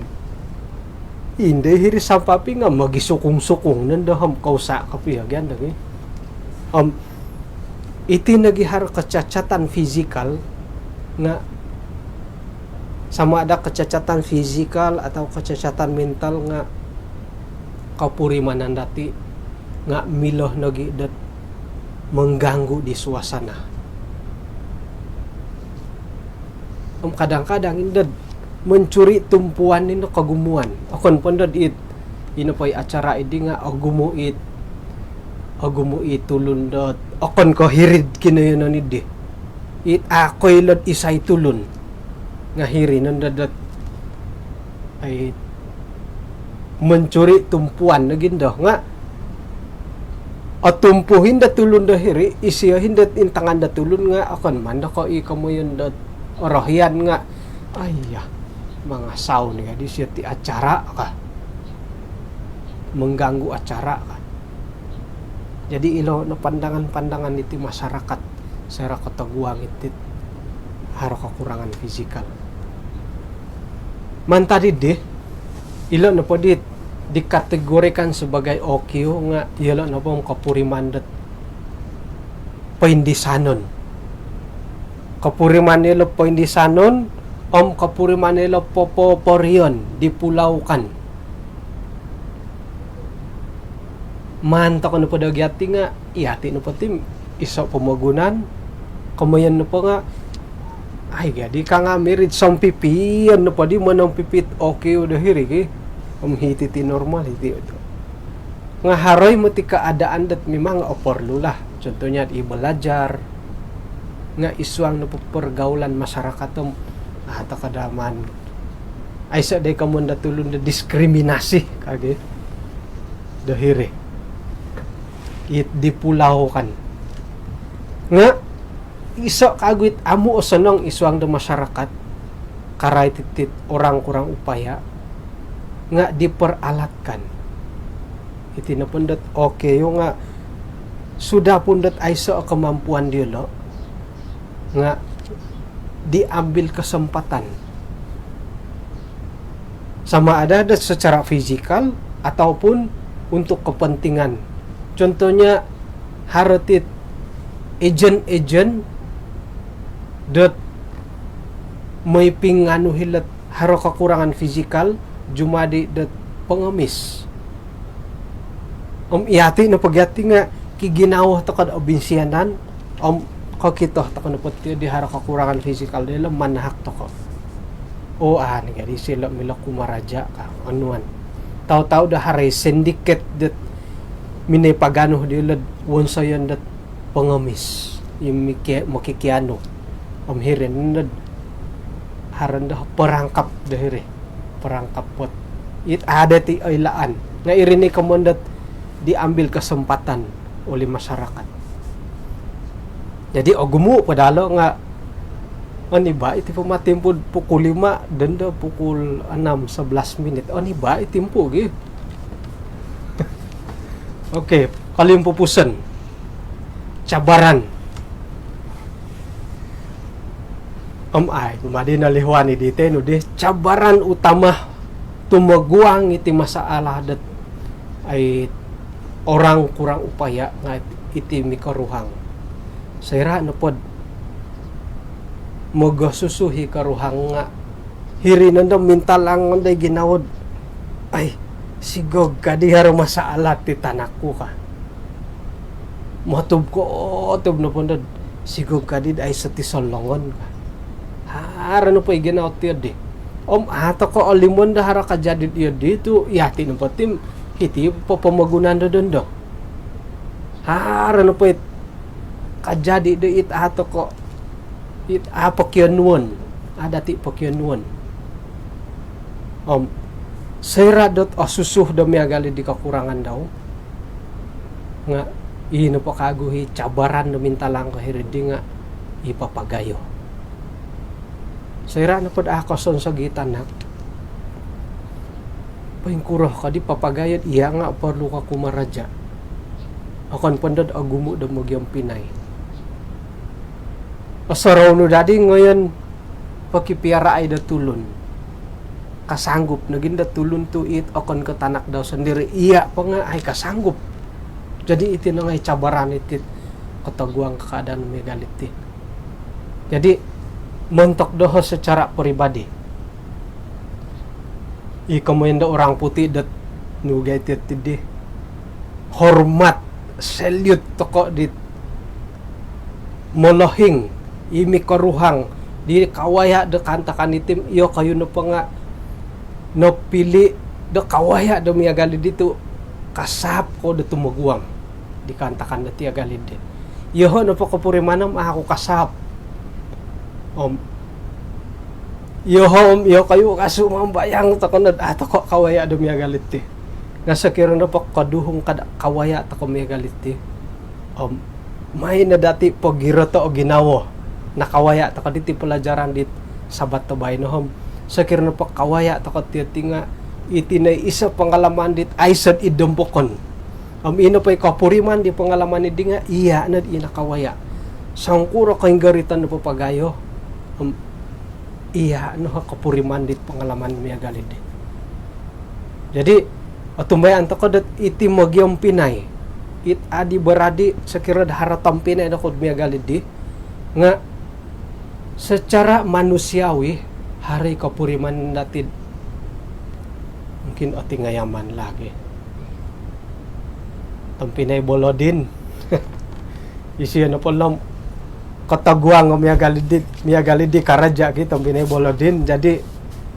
indai hiri sampaping nga' mogisukung-sukung nondo om kousa' kopio gia do gi. Om, Iti nogi haro kecacatan fizikal nga, sama ada kecacatan fizikal atau kecacatan mental nga kopurimanan dati nga milo nogi dot mengganggu di suasana. Om kadang-kadang indod mencuri tumpuan ino kogumuan. Okon po ndod it, ino po i acara idi nga ogumu it, ogumu i tulun dot, okon ko hiri'd kinoyonon idi. It a koilo'd isai tulun. Nga hiri nondo dot, ai, mencuri tumpuan nogi ndo nga otumpu hindo tulun do hiri, isio hindo intangan do tulun nga okon mando ko i komoyon do orohian nga, aiya, mangasau ni kadi sio ti acara ka. Mengganggu acara ka. Jadi ilo no pandangan-pandangan iti masyarakat soira kotoguang iti haro kekurangan fizikal. Mantad idi, ilo nopo di dikategorikan sebagai O Q nga iyolo nopo om kopuriman dot poindisanon. Kopuriman ilo poindisanon om kopuriman ilo popoporion, dipulaukan. Maan toko nopo do giati nga, iyati nopo ti iso pomogunan, komoyon nopo nga, ai, gadi ka nga mirid sompipion nopo di monompipi it O Q do hiri ki. Om hiti ti normal, hiti tu. Nga haro i moti keadaan dot memang oporlu lah. Contohnya i belajar. Nga id suang nopo pergaulan masyarakat om, ah, tokadaman. Aiso dai komoyon do tulun do diskriminasi kagi do hiri. It dipulaukan. Nga iso kagu it amu osonong id suang do masyarakat, karai titit orang kurang upaya, nga diperalatkan. Iti nopo ndot O Q nga sudah pun dot aiso kemampuan diolo, nga diambil kesempatan. Sama ada dot secara fizikal ataupun untuk kepentingan. Contohnya, haro tit ejen-ejen dot moi pinganu hilo't haro kekurangan fizikal, jumadi dot pengemis. Om iyati nopo giati nga kiginawo toko do obinsianan, om kokito toko nopo ti di haro kekurangan fizikal diolo, manahak toko. Oh, ah, ni gadi silo milo kumaraja ka, onuan. Tau-tau do haro i sindiket dot minoi paganu diolo do wonsoyon dot pengemis. I miki-, mokikianu. Om hiri nondo do haro nondo perangkap do hiri. Perangkap pot. It ada ti oilaan. Nga iri ni komoyon dot diambil kesempatan oleh masyarakat. Jadi ogumu po dalo nga, oni ba iti po matimpu pukul lima, dondo pukul enam sebelas minit. Oni ba i timpu gi. Okey, kolimpupuson. Cabaran. Om ai, madi nolihuan i di tenu di cabaran utama tumoguang iti masalah dot ai orang kurang upaya nga iti mikoruhang. Soira nopo do mogosusu i koruhang nga hiri nondo mintalang nondo i ginawo do, ai, sigog kadi haro masalah ti tanak ku ka. Motub ko, otub nopo ndo do, sigog kadi do aiso ti solongon ka. Haro nopo i ginawo ti di. Om a toko olimon do haro kajadi di di tu, iyati nopo ti, hiti po pomogunan do dondo. Haro nopo it kajadi do it a toko, it a pokionuon, a dati pokionuon. Om soira dot osusu do miagal di kekurangan dau, nga i nopo kagu i cabaran do mintalang ko hiri di nga i papagayo. Soira nopo do a kosonsogi tanak, poingkuro kadi papagayo do iya nga porlu ko kumaraja. Okon po ndo do ogumu do mogiompinai. Osorou nu dadi ngoyon pokipiara ai do tulun. Kasanggup nogi ndo tulun tu it okon ko tanak dau sondiri, iya po nga ai kasanggup. Jadi iti no ngai cabaran iti kotoguang keadaan miagal diti. Jadi, montok doho secara peribadi, i komoyon do orang putih dot nugai ti, ti di hormat, salute toko dit molohing, i mikoruhang di kawaya do kaantakan diti om iyokoyu nopo nga nopili do kawaya do miagal diti tu kasaap kou do tumoguang di kaantakan do miagal diti. Iyoho nopo kopurimanan om a' oku kasaap. Om iyoho om iyokoyu nga sumambayang toko no, a' toko kawaya do miagal diti. Nga sokiro nopo koduhung kada kawaya toko miagal diti, om maai no dati pogiroto o ginawo. Nakawaya toko diti pelajaran di Sabat do baino om sokiro nopo kawaya toko ti, ti nga iti no iso pengalaman dit aiso id dompokon. Om ino po i kopuriman di pengalaman dii nga iya no i nakawaya. Songkuro koinggoritan do papagayo, om iya no kopuriman dit pengalaman miagal dii. Jadi, otumbayaan toko dot iti mogiompinai, it adi beradi, sokiro do haro tompinai dokoyu miagal dii, nga secara manusiawi, haro i kopuriman dati mungkin otingayaman lagi. Tompinai Bolodin. Isio nopo om kotoguang miagal dii, miagal dii karaja ki tompinai Bolodin. Jadi,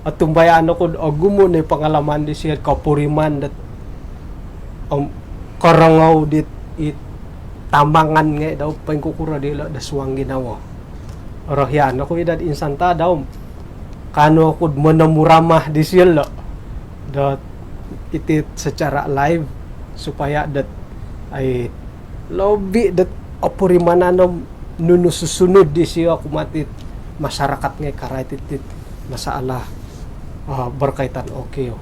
otumbayaan oku do ogumu no i pengalaman disio, kopuriman dot, om korongou dit i tamangan ngai do poingkukuro dilo do suang ginawo. Orohian oku i dot insan tadau om kaanu oku do monomuramah disio lo dot iti secara live supaya dot ai lobi dot opurimanan om nunu susunud disio kumaa dit masyarakat ngai karait dit masalah, ah, berkaitan okio.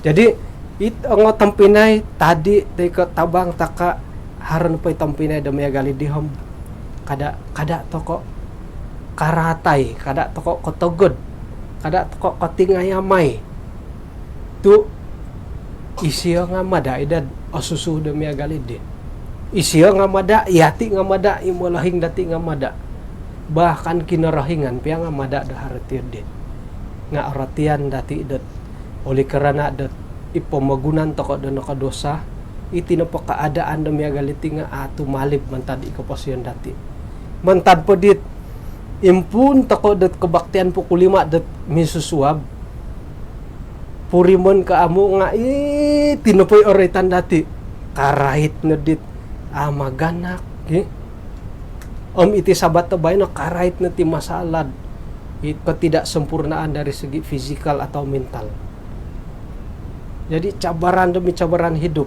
Jadi, it ongo tompinai tadi toi ko tabang taka, haro nopo i tompinai do miagal dii om kada, kada toko karatai, kada toko kotogod, kada toko kotingayamai. Tu isio nga mada i dot osusu do miagal dii. Isio nga mada, yati nga mada, i molohing dati nga mada. Bahkan Kinorohingan pia nga mada do haro ti dii. Nga orotian dati dot oleh kerana dot i pomogunan toko do nokodosa, iti nopo keadaan do miagal diti nga a' tumalib mantad i koposion dati. Mantad po dit impuun toko dot kebaktian pukul lima dot minsusuab, purimon ko amu nga iti nopo i oroitan dati. Karait no dit a' maganak, ki. Om iti Sabat do baino karait no ti masalah i ketidaksempurnaan dari segi fizikal atau mental. Jadi cabaran demi cabaran hidup.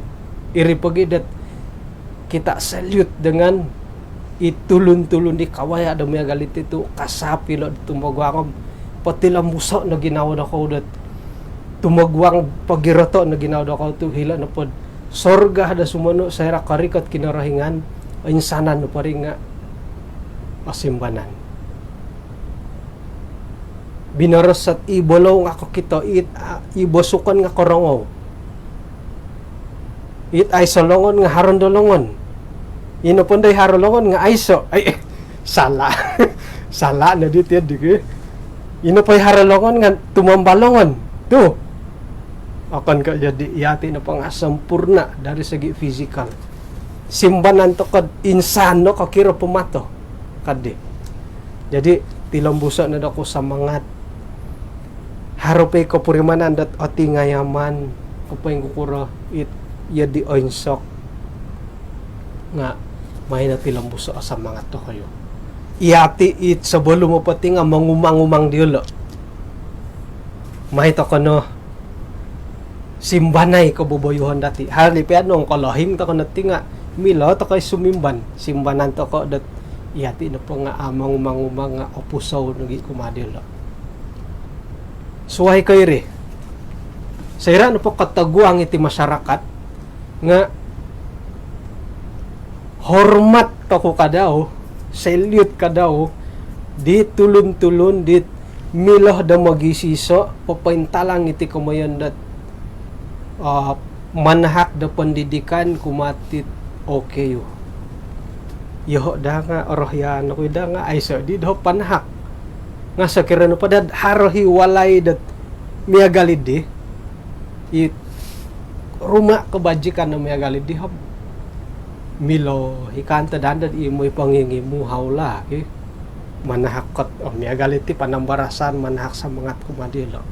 Iri pogi dot kita salute dengan i tulun-tulun di kawaya do miagal diti tu kasaap ilo do tumoguang om potilombuso no ginawo dokoyu dot tumoguang, pogiroto no ginawo dokoyu tu hilo nopo do sorga do sumonu soira korikot Kinorohingan, oinsanan nopo ri nga osimbanan. Binoros dot i bolou nga kokito, i, i bosukon nga korongou. It aiso longon nga haro no do longon. Ino po ndo i haro longon nga aiso. Ai, eh, salah. Salah no di ti dii ki. Ino po i haro longon nga tumombo longon. Tu. Okon ko jadi yati nopo nga sempurna dari segi fizikal. Simbanan toko do insan no kokiro po mato. Kadi. Jadi, tilombuso no dokoyu samangat. Haro po i kopurimanan dot otingayaman, kopoingkukuro it, iyo di oinsok. Nga, maai no tilombuso o samangat dokoyu. Yati it sebelum opo ti nga mongumang-umang diolo. Maai toko no simbanai koboboyuhon dati. Hali pia nung kolohing toko no ti nga milo toko i sumimban. Simbanan toko dot yati nopo nga a' mongumang-umang nga opusou nogi kumaa diolo. Suai ko iri. Soira nopo kotoguang iti masyarakat nga hormat toko kadau, salute kadau di tulun-tulun di milo do mogisiso, popointalang iti komoyon dot, ah, manahak do pendidikan kumaa dit O K U. Iyoho' daa nga' orohian oku i daa nga' aiso' di doho' panahak. Nga' sokiro nopo dot haro i walai dot miagal iddi, i ruma' kebajikan do miagal iddi om milo i kaantod-antod i moi pongingimu haulah ki. Manahak kot, oh, miagal iti panambarasan, manahak samangat kumaa dilo'.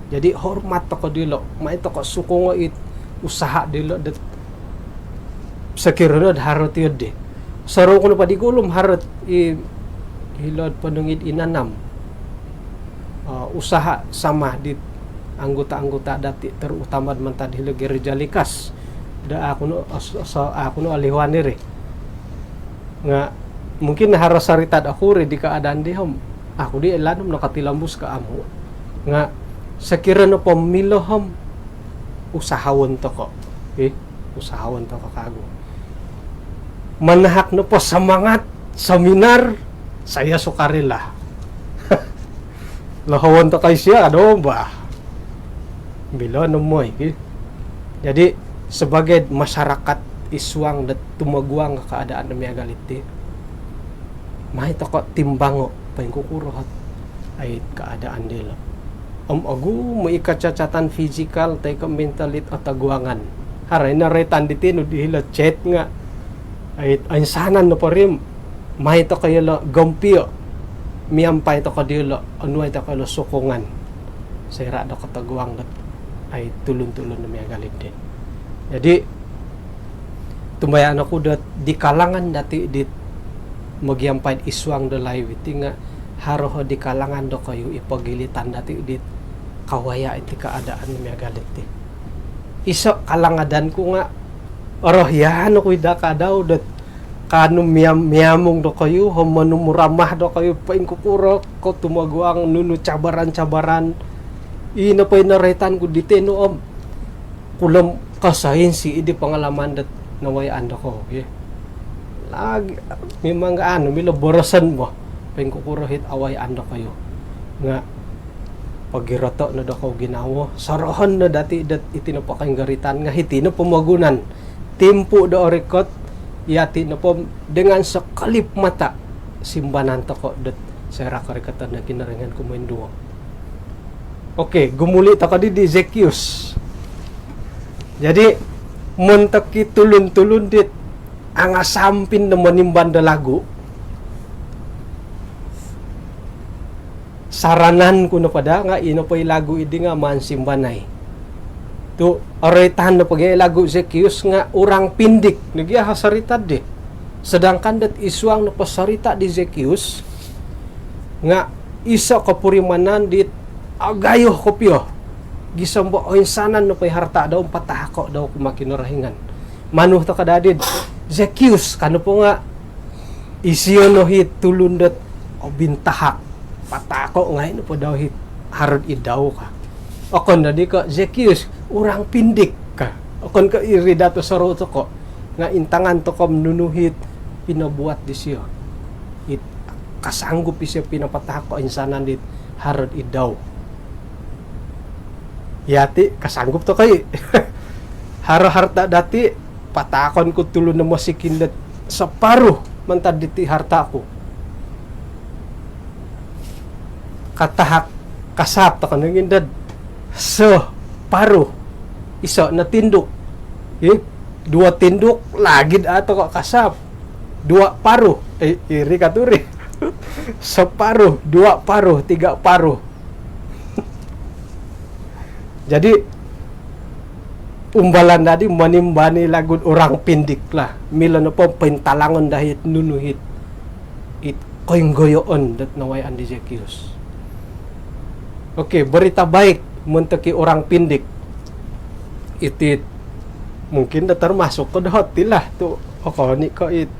Jadi hormat toko' dilo', mai toko' sukungo' it usaha' dilo' dot sokiro nod haro tiyo'ddi. Sorou ku nopo di gulu om haro i hilo'd ponong id inanam, eh, usaha sama dit anggota-anggota dati', terutama'd mantad hilo' gereja Likas. Da aku no, os-, os-, aku no olihuan iri. Nga' mungkin haro sarita'd aku ri di kaadaan di om aku di ilaan om nokatilombus ka amu'. Nga' sokiro nopo milo om usahaon toko'. Eh, usahaon toko' kagu. Manahak nopo samangat, seminar, saya sukarela. Lohoon toko' isiyo, aduh, bah. Milo no moi ki. Jadi, sebagai masyarakat id suang dot tumoguang ka kaadaan do miagal iti, mai toko' timbango' poingkukuro ot ai kaadaan dilo'. Om ogumu' i kacacatan fizikal toi ko' mental it otoguangan. Haro i noroitan diti nu di hilo' chat nga' ai oinsanan nopo ri om mai toko' iyolo' gompio'. Miampai toko' diyolo', onuai toko' iyolo' sokongan soira' do kotoguang dot ai tulun-tulun do miagal iddi. Jadi, tumbayaan oku dot di kalangan dati' dit mogiampai'd id suang do live iti nga' haro o di kalangan dokoyu i pogilitan dati' dit kawaya' iti kaadaan do miagal iti. Iso' kalangadan ku nga' orohian oku i daa kadau dot kaanu miam-, miamung dokoyu om monumu ramah dokoyu poingkukuro ko tumoguang nunu cabaran-cabaran. Ii nopo i noroitan ku diti nu om kulom kosoinsi' iddi pangalaman dot nawayaan dokoyu ki. Lagi, mimang kaanu milo boroson bo poingkukuro it awayaan dokoyu. Nga' pogiroto' no dokoyu ginawo, sorohon no dati' dot iti nopo koinggoritan nga' hiti no pomogunan. Timpu do orikot, iyati' nopo dengan sekelip mata simbanan toko' dot soira' korikoton do Kinorohingan kumoinduo. Okey, gumuli' toko' di, di Zekius. Jadi, montok i tulun-tulun dit angasampin do monimban do lagu, saranan ku nopo daa nga' ino po i lagu iddi nga' maan simbanai. Tu' oroitan nopo gia i lagu Zekius nga' orang pindik nogi' aha sarita di. Sedangkan dot id suang nopo sarita di Zekius nga' iso' kopurimanan dit agayo kopio. Gisom bo oinsanan nopo i harta' dau patahako' dau kumaa Kinorohingan. Manu toko' daa di Zekius ka nopo nga' isio no i tulun dot obintahak. Patahako' ngai' nopo dau it harod id dau ka. Okon nodi ko' Zekius, orang pindik ka. Okon ko' iri daa tu' sorou toko'. Nga' intangan toko' nunu it pinobuat disio. It kasanggup isio pinapatahako' insanan dit harod id dau. Iyati' kasanggup toko' i'. Haro harta' dati', patahakon ku tulun do mosikin dot separuh mantad diti harta' ku. Katahak, kasaap toko' nongin dot separuh. Iso' no tinduk. Ih, dua tinduk, lagi daa toko' kasaap. Dua paruh. Eh, iri ka tu' ri. Separuh, dua paruh, tiga paruh. Jadi, umbalan dadi monimban i lagu'd orang pindik lah. Milo nopo pointalangon daa it nunu it, it koinggoyoon dot nawayaan di Zekius. Okey, berita baik montok i orang pindik. Iti mungkin daa termasuk ko doho' ti lah tu' okon i' ko' it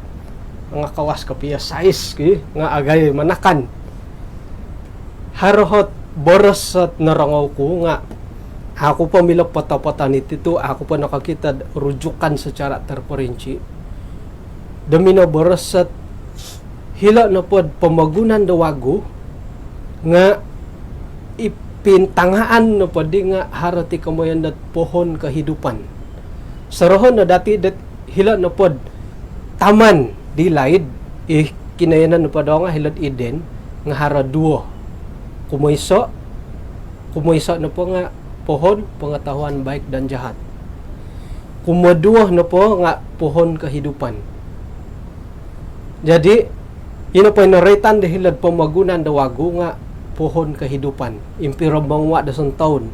nga' kawas kopio size ki nga' agayo manakan. Haro ot boros ot norongou ku nga' aku po milo poto-poton iti tu' aku po nokokito'd rujukan secara terperinci. Do minoboros ot hilo' nopod pomogunan do wagu nga' i pintangaan nopoddi nga' haro ti komoyon dot pohon kehidupan. Sorohon no dati' dot hilo' nopod taman di laid, i kinoyonon nopo dau nga hilo'd Eden nga haro duo. Kumoiso, kumoiso nopo nga pohon pengetahuan baik dan jahat. Kumoduo nopo nga pohon kehidupan. Jadi, ino po i noroitan do hilo'd pomogunan do wagu nga pohon kehidupan. Impiro monguva do sontoun?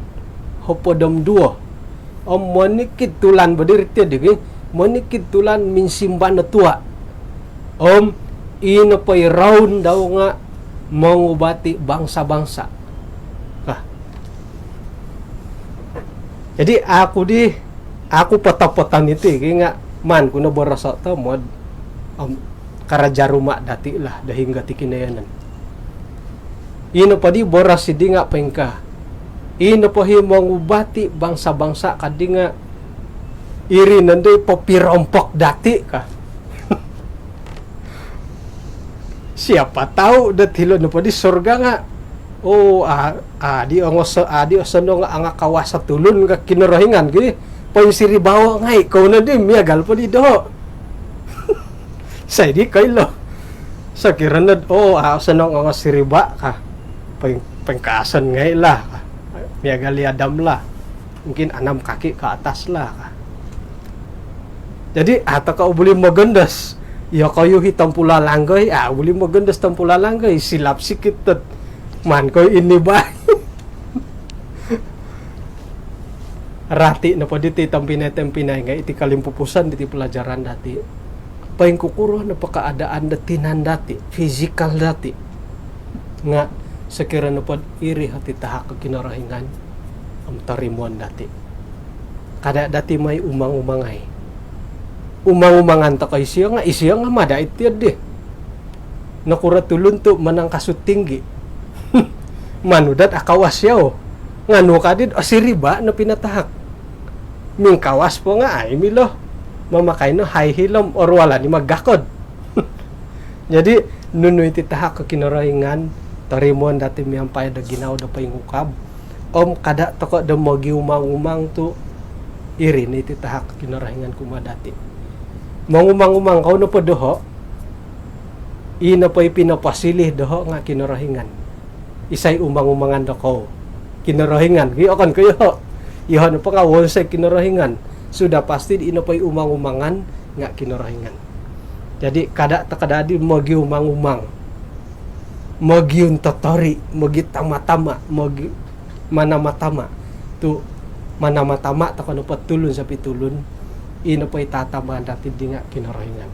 Hopod om duo. Om monikid tulan bo diri tiyo digi, monikid tulan minsimban o tua. Om ino po i roun dau nga mongubati bangsa-bangsa. Nah. Jadi, aku di, aku potopoton iti, ki nga, maan ku no boroso tomod, om, karaja ruma dati lah, do hinggo ti kinoyonon. Ino po di boros di nga poingkaa. Ino po i mongubati bangsa-bangsa ka di nga iri nondo i popirompok dati ka. Siapa tahu dot hilo nopo di surga nga, oh, ah, ah, di ongo so-, ah, di osonong nga angakawas o tulun ka Kinorohingan ki, poinsiriba o ngai kou no di miagal po di doho. Sai di koilo. Sokiro nod, oh, ah, osonong ongo siriba ka. Poing-, poingkaason ngai lah ka. Miagal i Adam lah. Mungkin enam kaki ke atas lah ka. Jadi, ah, toko buli mogondos. Iyokoyu i tompula langgoi, ah, buli mogondos tompula langgoi. Silap sikit tot. Maan kou iniba. Rati nopo diti tompinai-tompinai nga iti kolimpupuson diti pelajaran dati. Poingkukuro nopo keadaan do tinan dati, fizikal dati. Nga sokiro nopo iri o titahak do Kinorohingan, om torimoon dati. Kada dati moi umang-umangai. Umang-umangan toko isio nga, isio nga mada iti di. Nokuro tulun tu menang kasut tinggi. Manu dot akawas yau. Nganu ka dit, oh, siriba no pinatahak. Mingkawas po nga ai milo mamakai no high heel om orualan i magakod. Jadi, nunu i titahak do Kinorohingan, torimoon dati miampai do ginawo do poingukab. Om kada toko do mogiumang-umang tu iri no i titahak do Kinorohingan kumaa dati. Mongumang-umang kou nopo doho, i nopo i pinoposilih doho nga Kinorohingan. Isai umang-umangan dokou? Kinorohingan. Gi okon ko yoho. Yoho nopo nga wonsoi Kinorohingan. Sudah pasti di i nopo i umang-umangan nga Kinorohingan. Jadi, kada toko dadi mogiumang-umang. Mogiuntotori, mogitama-tama, mogi-, manama-tama. Tu manama-tama toko nopo tulun sopi tulun, i nopo i tatamaan dati di nga Kinorohingan.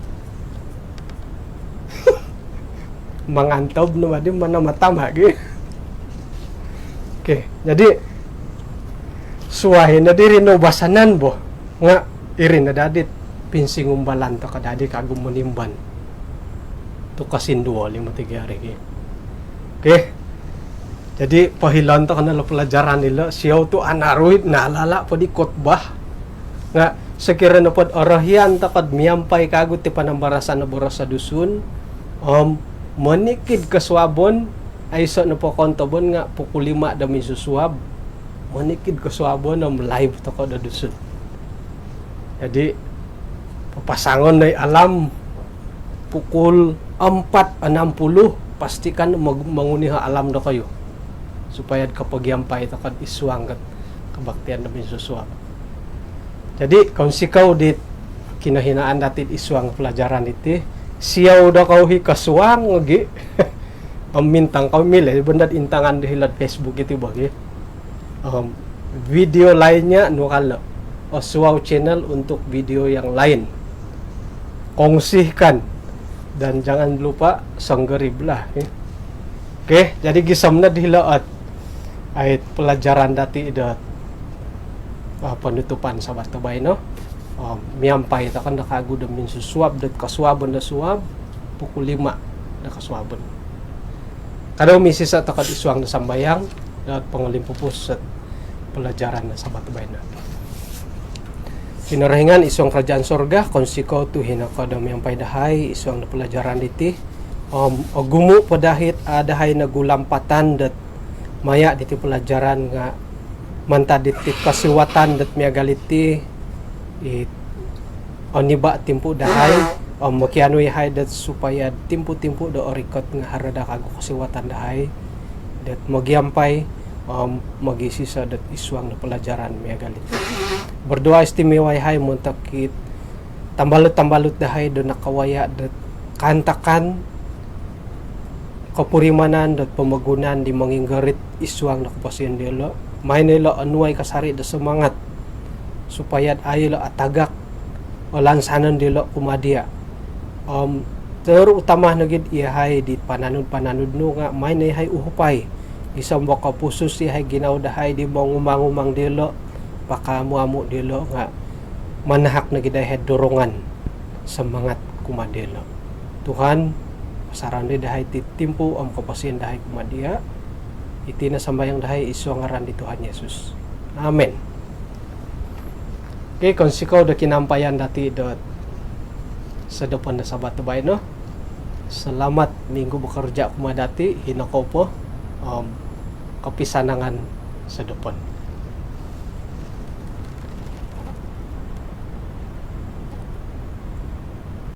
Mangantob no madi manama-tama gi. Okey, jadi suai no diri no basanan bo. Nga iri no dadi pinsingumbalan toko dadi kagu monimban. Tu kosinduol i moti gia ri gi. Okey. Jadi, pohilon toko no lo pelajaran ilo, siou tu anaru it nalala po di khotbah. Nga sokiro nopo do orohian toko do miampai kagu ti panambarasan do boros do Dusun, om monikid kosuabon, aiso nopo koontobon nga pukul lima do minsusuab. Monikid kosuabon om live toko do Dusun. Jadi, papasangon no i alarm pukul empat enam puluh, pastikan mong-, monguni o alarm dokoyu. Supaya do kopogiampai toko id suang do kebaktian do minsusuab. Jadi, kounsikou di kinohinaan dati id suang pelajaran diti, siou dokoyu i kosuang lagi. Om mintong kou milo, benda intangan di hilo'd Facebook iti bo gi. Om video lainnya nu kalo. Osuau channel untuk video yang lain. Kongsikan. Dan jangan lupa songgerib lah, eh. Okey, jadi gisom no di hilo ot ai pelajaran dati dot, ah, penutupan Sabat do baino. Ah, miampai toko no kagu do minsusuab dot kosuabon do suab, pukul lima do kosuabon. Kada misisa toko id suang do sambayang, dot pongolimpupus dot pelajaran do Sabat baino. Kinorohingan id suang kerajaan sorga, kounsikou tu hino ko do miampai dahai id suang do pelajaran diti. Om ogumu po dahai, ah, dahai nogi lampatan dot maya diti pelajaran nga mantad diti kosiwatan dot miagal diti, i oniba timpu dahai, Om mokianu iyahai dot supaya timpu-timpu do orikot nga haro daa kagu kosiwatan dahai dot mogiampai om mogiiso-iso dot isuang do pelajaran miagal diti. Berdoa istimewa iyahai montok it tambalut-tambalut dahai do nakawaya dot kaantakan kopurimanan dot pomogunan di monginggorit isuang do koposion diolo. Maai no ilo onuai kasari do semangat supaya au ilo atagak o lansanon diolo kumaa dia. Om terutama nogi iyahai di pananud-pananud nu nga maai no iyahai uhupai gisom do kopusus iyahai ginawo dahai di mongumang-umang diolo, pakaamu-amu diolo nga manahak nogi daa iyahai dorongan semangat kumaa diolo. Tuhan, pasarahon dahai ti timpu om koposion dahai kumaa dia. Iti no sambayang dahai id suang ngaran di Tuhan Yesus. Amen. Okey, kounsikou do kinampayan dati do sosodopon do Sabat do baino. Selamat minggu bekerja kumaa dati, hino kou po. Om kopisanangan sosodopon.